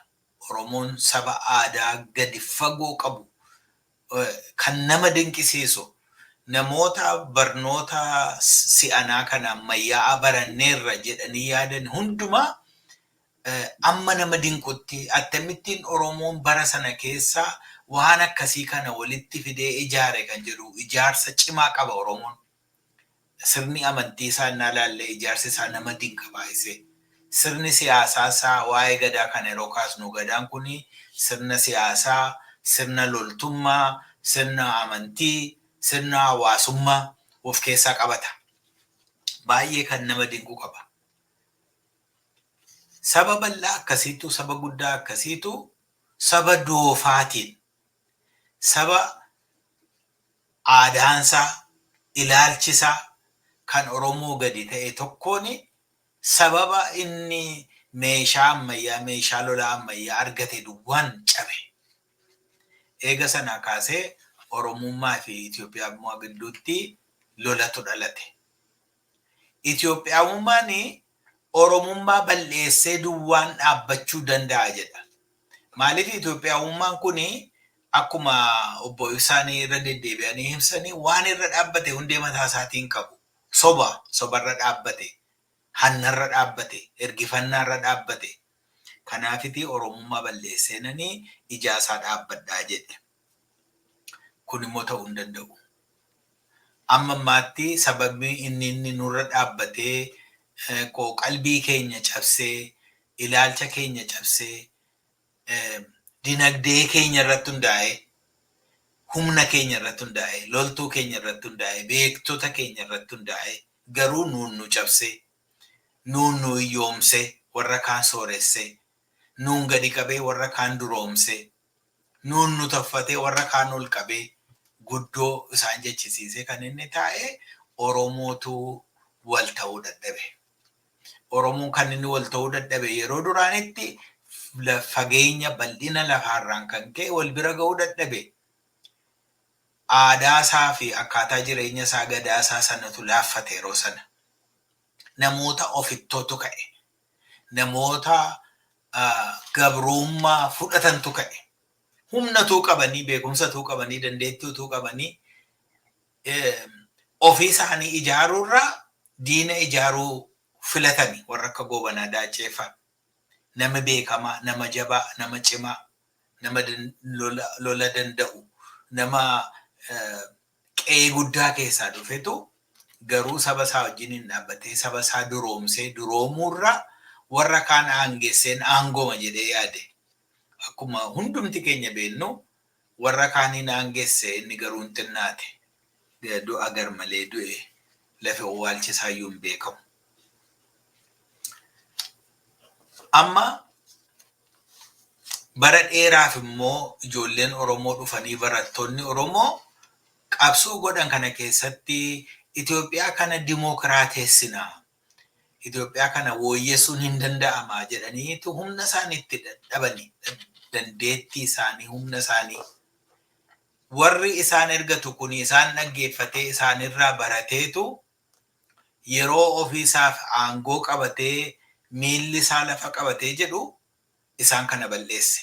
Oromoon saba aadaa gadi fagoo qabu kan nama dinqisiisu namoota barnoota si'anaa kana ammayyaa'aa baranneerra jedhanii yaadan hundumaa amma nama dinqutti akkamittiin Oromoon bara sana keessa waan akkasii kana walitti fidee ijaare kan jedhu ijaarsa cimaa qaba Oromoon. Sirni amantii isaa innaa ilaalle ijaarsi isaa nama dinqa baay'isee. Sirni siyaasaa isaa waa'ee gadaa kana yeroo kaasnu gadaan kun sirna siyaasaa, sirna loltummaa, sirna amantii, sirna hawaasummaa of keessaa qabata. Baay'ee kan nama dinqu qaba. Saba bal'aa akkasiitu, saba guddaa akkasiitu, saba doofaatiin, saba aadaansaa, ilaalchisaa kan Oromoo gadi ta'e tokkoon sababa inni meeshaa ammayyaa, meeshaa lolaa ammayyaa argate duwwaan cabe. Eega sanaa kaasee Oromummaa fi Itoophiyaamummaa gidduutti lolatu dhalate. Itoophiyaamummaan Oromummaa balleessee duwwaan dhaabbachuu danda'a jedha. Maaliif Itoophiyaamummaan kun akkuma obbo Ibsaan irra deddeebi'anii ibsanii waan irra dhaabbate hundee mataa isaatiin qabu. Soba, sobarra dhaabbate, hannarra dhaabbate, ergifannaarra dhaabbate. Kanaafiti Oromummaa balleesseenanii ijaasaa dhaabbadhaa jedhe. Kun immoo ta'uu hin danda'u. Amma ammaatti sababni inni nurra dhaabbatee qalbii keenya cabsee, ilaalcha keenya cabsee, dinagdee keenya irratti hundaa'ee, humna keenya irratti hundaa'ee, loltuu keenya irratti hundaa'ee, beektota keenya irratti hundaa'ee garuu nuun nu cabsee, nuun nu hiyyoomsee, warra kaan sooressee, nuun gadi qabee warra kaan duroomsee, nuun nu tuffatee warra kaan ol qabee guddoo isaan jechisiisee kan inni taa'e Oromootu wal ta'uu dadhabe. Oromoon kan inni wal ta'uu dadhabe yeroo duraanitti fageenya bal'ina lafaarraan kan ka'e wal bira ga'uu dadhabe. Aadaa isaa fi akkaataa jireenya isaa gadaa isaa sanatu laaffate yeroo sana. Namoota ofittootu ka'e. Namoota gabrummaa fudhatantu ka'e. Humnatuu qabanii, beekumsatuu qabanii, dandeettiituu qabanii ofii isaanii ijaaruurraa diina ijaaruu filatani warra akka Goobanaa Daaccee fa'a. Nama beekamaa, nama jabaa, nama cimaa, nama lola danda'u, nama qe'ee guddaa keessaa dhufetu garuu saba isaa wajjin hin dhaabbatee saba isaa duroomsee duroomuurraa warra kaan aangesseen aangooma jedhee yaade. Akkuma hundumti keenya beeknu warra kaaniin aangesse inni garuu hin xinnaate. Du'a garmalee du'e lafa owwaalchisaayyuu hin beekamu. Amma bara dheeraaf immoo ijoolleen Oromoo dhufanii barattoonni Oromoo qabsoo godhan kana keessatti Itoophiyaa kana dimookiraateessinaa. Itoophiyaa kana wooyyessuun hin danda'amaa jedhaniitu humna isaanii itti dadhabani. Dandeettii isaanii, humna isaanii. Warri isaan ergatu kun isaan dhaggeeffatee isaanirraa barateetu yeroo ofiisaaf aangoo qabatee miilli isaa lafa qabatee jedhu isaan kana balleesse.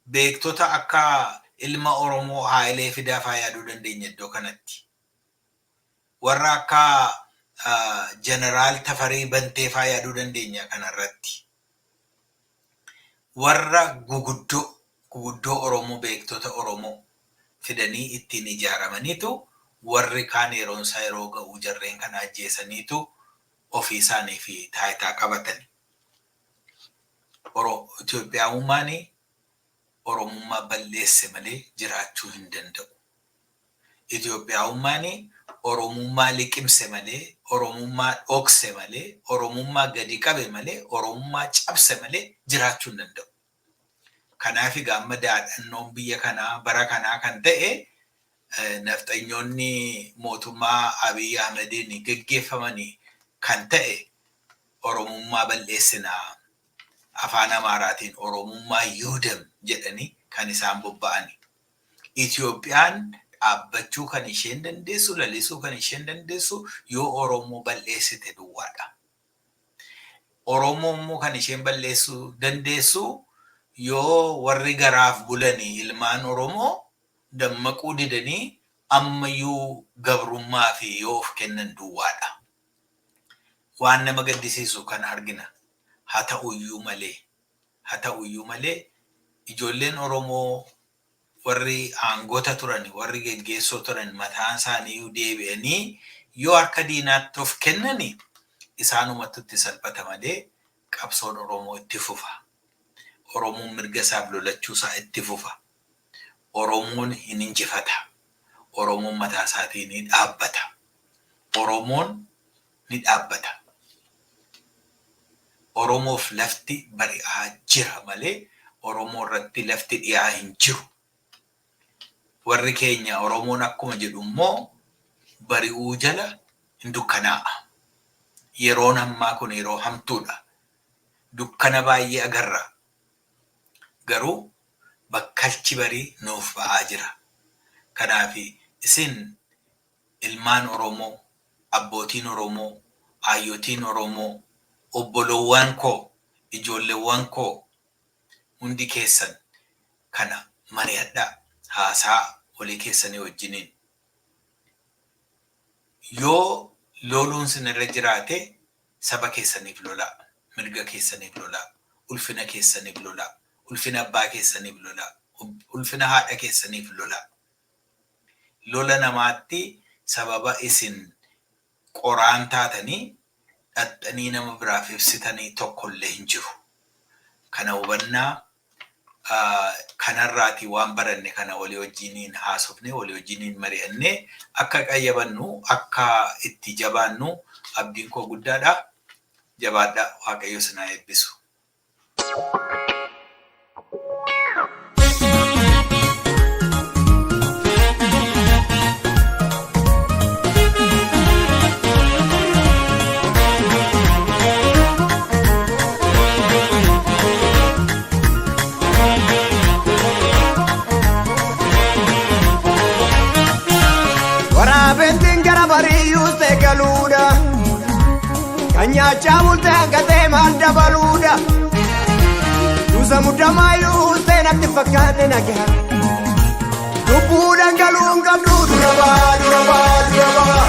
Beektota akka ilma Oromoo Haayilee Fidaa fa'aa yaaduu dandeenya iddoo kanatti. Warra akka Jeneraal Tafarii Bantee fa'aa yaaduu dandeenya kanarratti. Warra guguddoo guguddoo Oromoo, beektota Oromoo fidanii ittiin ijaaramaniitu, warri kaan yeroon isaa yeroo ga'u jarreen kana ajjeesaniitu ofii isaanii fi taayitaa qabatani. Itoophiyaawummaan Oromummaa balleesse malee jiraachuu hin danda'u. Itoophiyaawummaan Oromummaa liqimse malee, Oromummaa dhokse malee, Oromummaa gadi qabe malee, Oromummaa cabse malee jiraachuu hin danda'u. Kanaaf egaa amma daadhannoon biyya kanaa bara kanaa kan ta'e, nafxanyoonni mootummaa Abiy Ahmediin geggeeffamanii kan ta'e, Oromummaa balleessinaa, afaan Amaaraatiin Oromummaa yuudam jedhanii kan isaan bobba'ani. Itoophiyaan dhaabbachuu kan isheen dandeessu, lalisuu kan isheen dandeessu yoo Oromoo balleessite duwwaadha. Oromoo immoo kan isheen balleessuu dandeessu yoo warri garaaf bulanii ilmaan Oromoo dammaquu didanii ammayyuu gabrummaa fi yoo of kennan duwwaadha. Waan nama gaddisiisu kan argina. Haa ta'uyyuu malee, haa ta'uyyuu malee, ijoolleen Oromoo warri aangota turan, warri geggeessoo turan mataan isaanii deebi'anii yoo harka diinaatti of kennani isaanumatti itti salphata malee qabsoon Oromoo itti fufa. Oromoon mirga isaaf lolachuu isaa itti fufa. Oromoon hin injifata. Oromoon mataa isaatiin ni dhaabbata. Oromoon ni dhaabbata. Oromoof lafti bari'aa jira malee Oromoo irratti lafti dhiyaa hin jiru. Warri keenya Oromoon akkuma jedhu immoo bari'uu jala hin dukkanaa'a. Yeroon ammaa kun yeroo hamtuudha. Dukkana baay'ee agarra. Garuu bakkalchi barii nuuf ba'aa jira. Kanaaf isin ilmaan Oromoo, abbootiin Oromoo, haayyotiin Oromoo, obbolowwan koo, ijoolleewwan koo, hundi keessan kana mari'adhaa, haasaa walii keessanii wajjiniin. Yoo loluun sinirra jiraate saba keessaniif lolaa, mirga keessaniif lolaa, ulfina keessaniif lolaa, ulfina abbaa keessaniif lolaa, ulfina haadha keessaniif lolaa. Lola namaatti sababa isin qoraan taatanii dhaxxanii nama biraaf ibsitanii tokkollee hin jiru. Kana hubannaa kanarraatii waan baranne kana walii wajjiniin haasofne, walii wajjiniin mari'annee akka qayyabannu, akka itti jabaannu abdiin koo guddaadha. Jabaadhaa, Waaqayyo sinaa eebbisu. Waraabettiin gara bariyyuus ta'e galuudha. Kan nyaachaa bulte hanqatee maal dabaluudha. Tuusa muddamaayyuus ta'e natti fakkaate nagaa. Lubbuudhaan galuu hin qabdu, dura baa, dura baa, dura baa.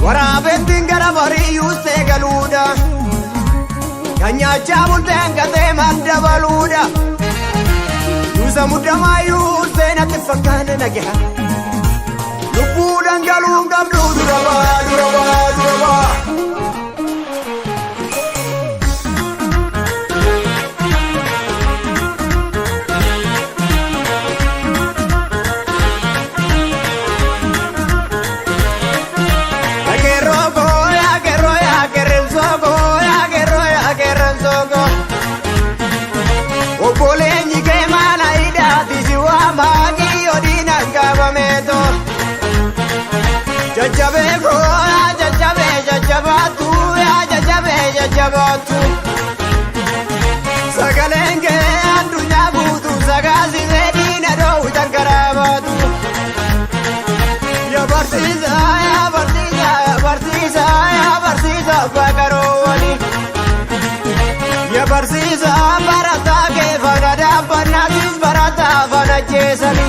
Waraabettiin gara bariyyuus ta'e galuudha. Kan nyaachaa bulte hanqatee maal dabaluudha. Tuusa muddamaayyuus ta'e natti fakkaate nagaa. Lubbuudhaan galuu hin qabdu, dura baa, dura baa, dura baa. Akeeroo koo, akeeroo, akeerensoo koo, akeeroo, akeerensoo koo. Obboleenyi kee mana hidhaati si waamaa kiyyoo diinaan qabameeto. Jajjabee koo, jajjabee jajjabaatu, jajjabee jajjabaatu. Sagaleen kee addunyaa guutuu sagaasisee diina dhoowwitan karaa baatu. Yaa barsiisaa, yaa barsiisaa, yaa barsiisaa, yaa barsiisaa baqaroowwani. Yaa barsiisaa, barataa kee faana dhaabbannaatis barataa faana jeesani.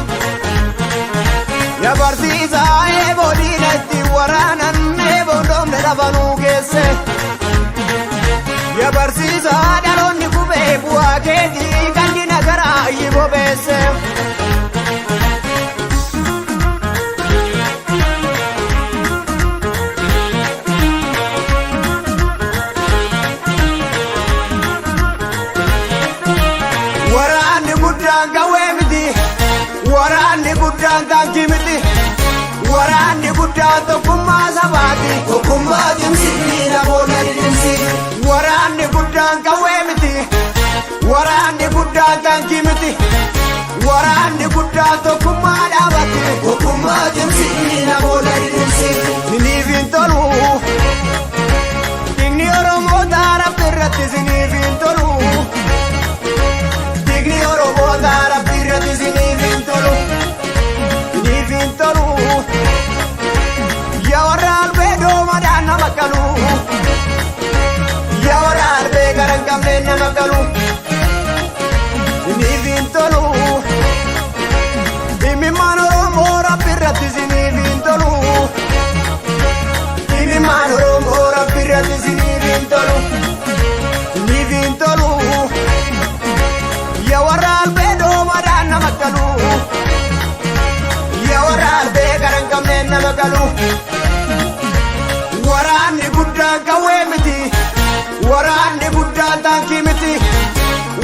Yaa barsiisaa, eeboo diina ittiin waraanan eeboo dhoomne lafanuu geesse. Yaa barsiisaa dhaloota. taankii miti. Waraanni guddaan tokkummaa sabaati. Tokkummaa cimsi namoota dhidhimsi. Waraanni guddaan qawwee miti. Waraanni guddaan taankii miti. Waraanni guddaan tokkummaa dhaabati. Tokkummaa cimsi namoota dhidhimsi. Siniif hin tolu. Dhiigni Oromoota Rabbi irratti siniif hin tolu. Dhiigni Oromoota Rabbi irratti siniif hin tolu. Siniif hin tolu. Yaa warra albee doomadhaan nama qalu. Yaa warra albee gara hin qabneen nama qalu. Siniif hin tolu. Dhimmimaan Oromoo Rabbi irratti siniif hin tolu. Dhimmimaan Oromoo Rabbi irratti siniif hin tolu. Siniif hin tolu. Yaa warra albee doomadhaan nama qalu. Yaa warra albee gara hin qabneen nama qalu. Waraanni guddaan qawwee miti. Waraanni guddaan taankii miti.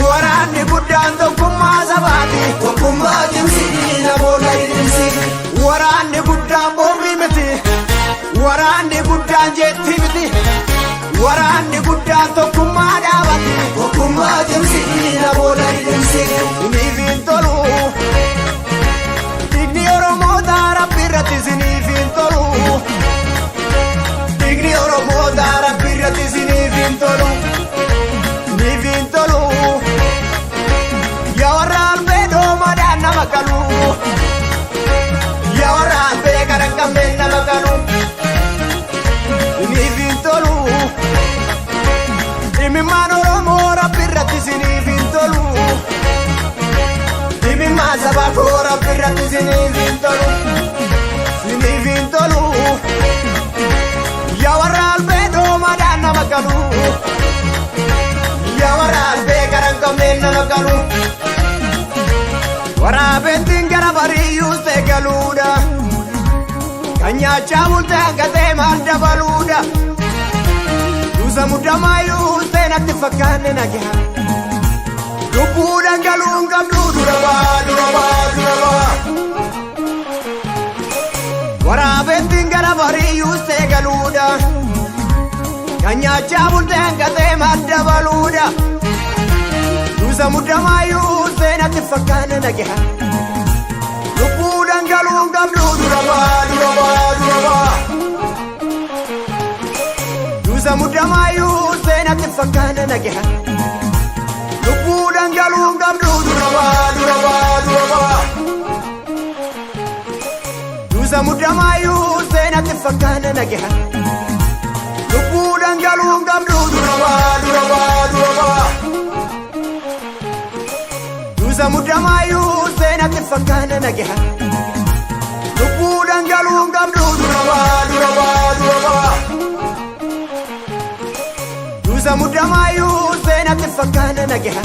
Waraanni guddaan tokkummaa sabaati. Tokkummaa cimsi namoota dhidhimsi. Waraanni guddaan boombii miti. Waraanni guddaan jeettii miti. Waraanni guddaan tokkummaa dhaabati. Tokkummaa cimsi namoota dhidhimsi. Siniif hin tolu. Dhiigni Oromoota Rabbi irratti siniif hin tolu. Dhiigni Oromoota Rabbi irratti siniif hin tolu. Siniif hin tolu. Yaa warra albee doomadhaan nama qalu. Yaa warra albee gara hin qabneen nama qalu. Siniif hin tolu. Dhimmimaan Oromoo Rabbi irratti siniif hin tolu. Dhimmimaan saba koo Rabbi irratti siniif hin tolu. Siniif hin tolu. Yaa warra albee doomadhaan nama qalu. Yaa warra albee gara hin qabneen nama qalu. Waraabettiin gara bariyyuus ta'e galuudha. Kan nyaachaa bulte hanqatee maal dabaluudha. Duusa muddamaayyuus ta'e natti fakkaanne nagaa. Lubbuudhaan galuu hin qabdu dura baa dura baa dura baa. Waraabettiin gara bariyyuus ta'e galuudha. Kan nyaachaa bulte hanqatee maal dabaluudha. Duusa muddamaayyuus ta'e natti fakkaanne nagaa. Lubbuudhaan galuu hin qabdu dura baa dura baa dura baa. Duusa muddamaayyuus ta'e natti fakkaanne nagaa. Lubbuudhaan galuu hin qabdu dura baa dura baa dura baa. Duusa muddamaayyuus ta'e natti fakkaanne nagaa. Lubbuudhaan galuu hin qabdu dura baa dura baa dura baa. Duusa muddamaayyuus ta'e natti fakkaanne nagaa. Lubbuudhaan galuu hin qabdu dura baa dura baa dura baa. Duusa muddamaayyuus ta'e natti fakkaanne nagaa.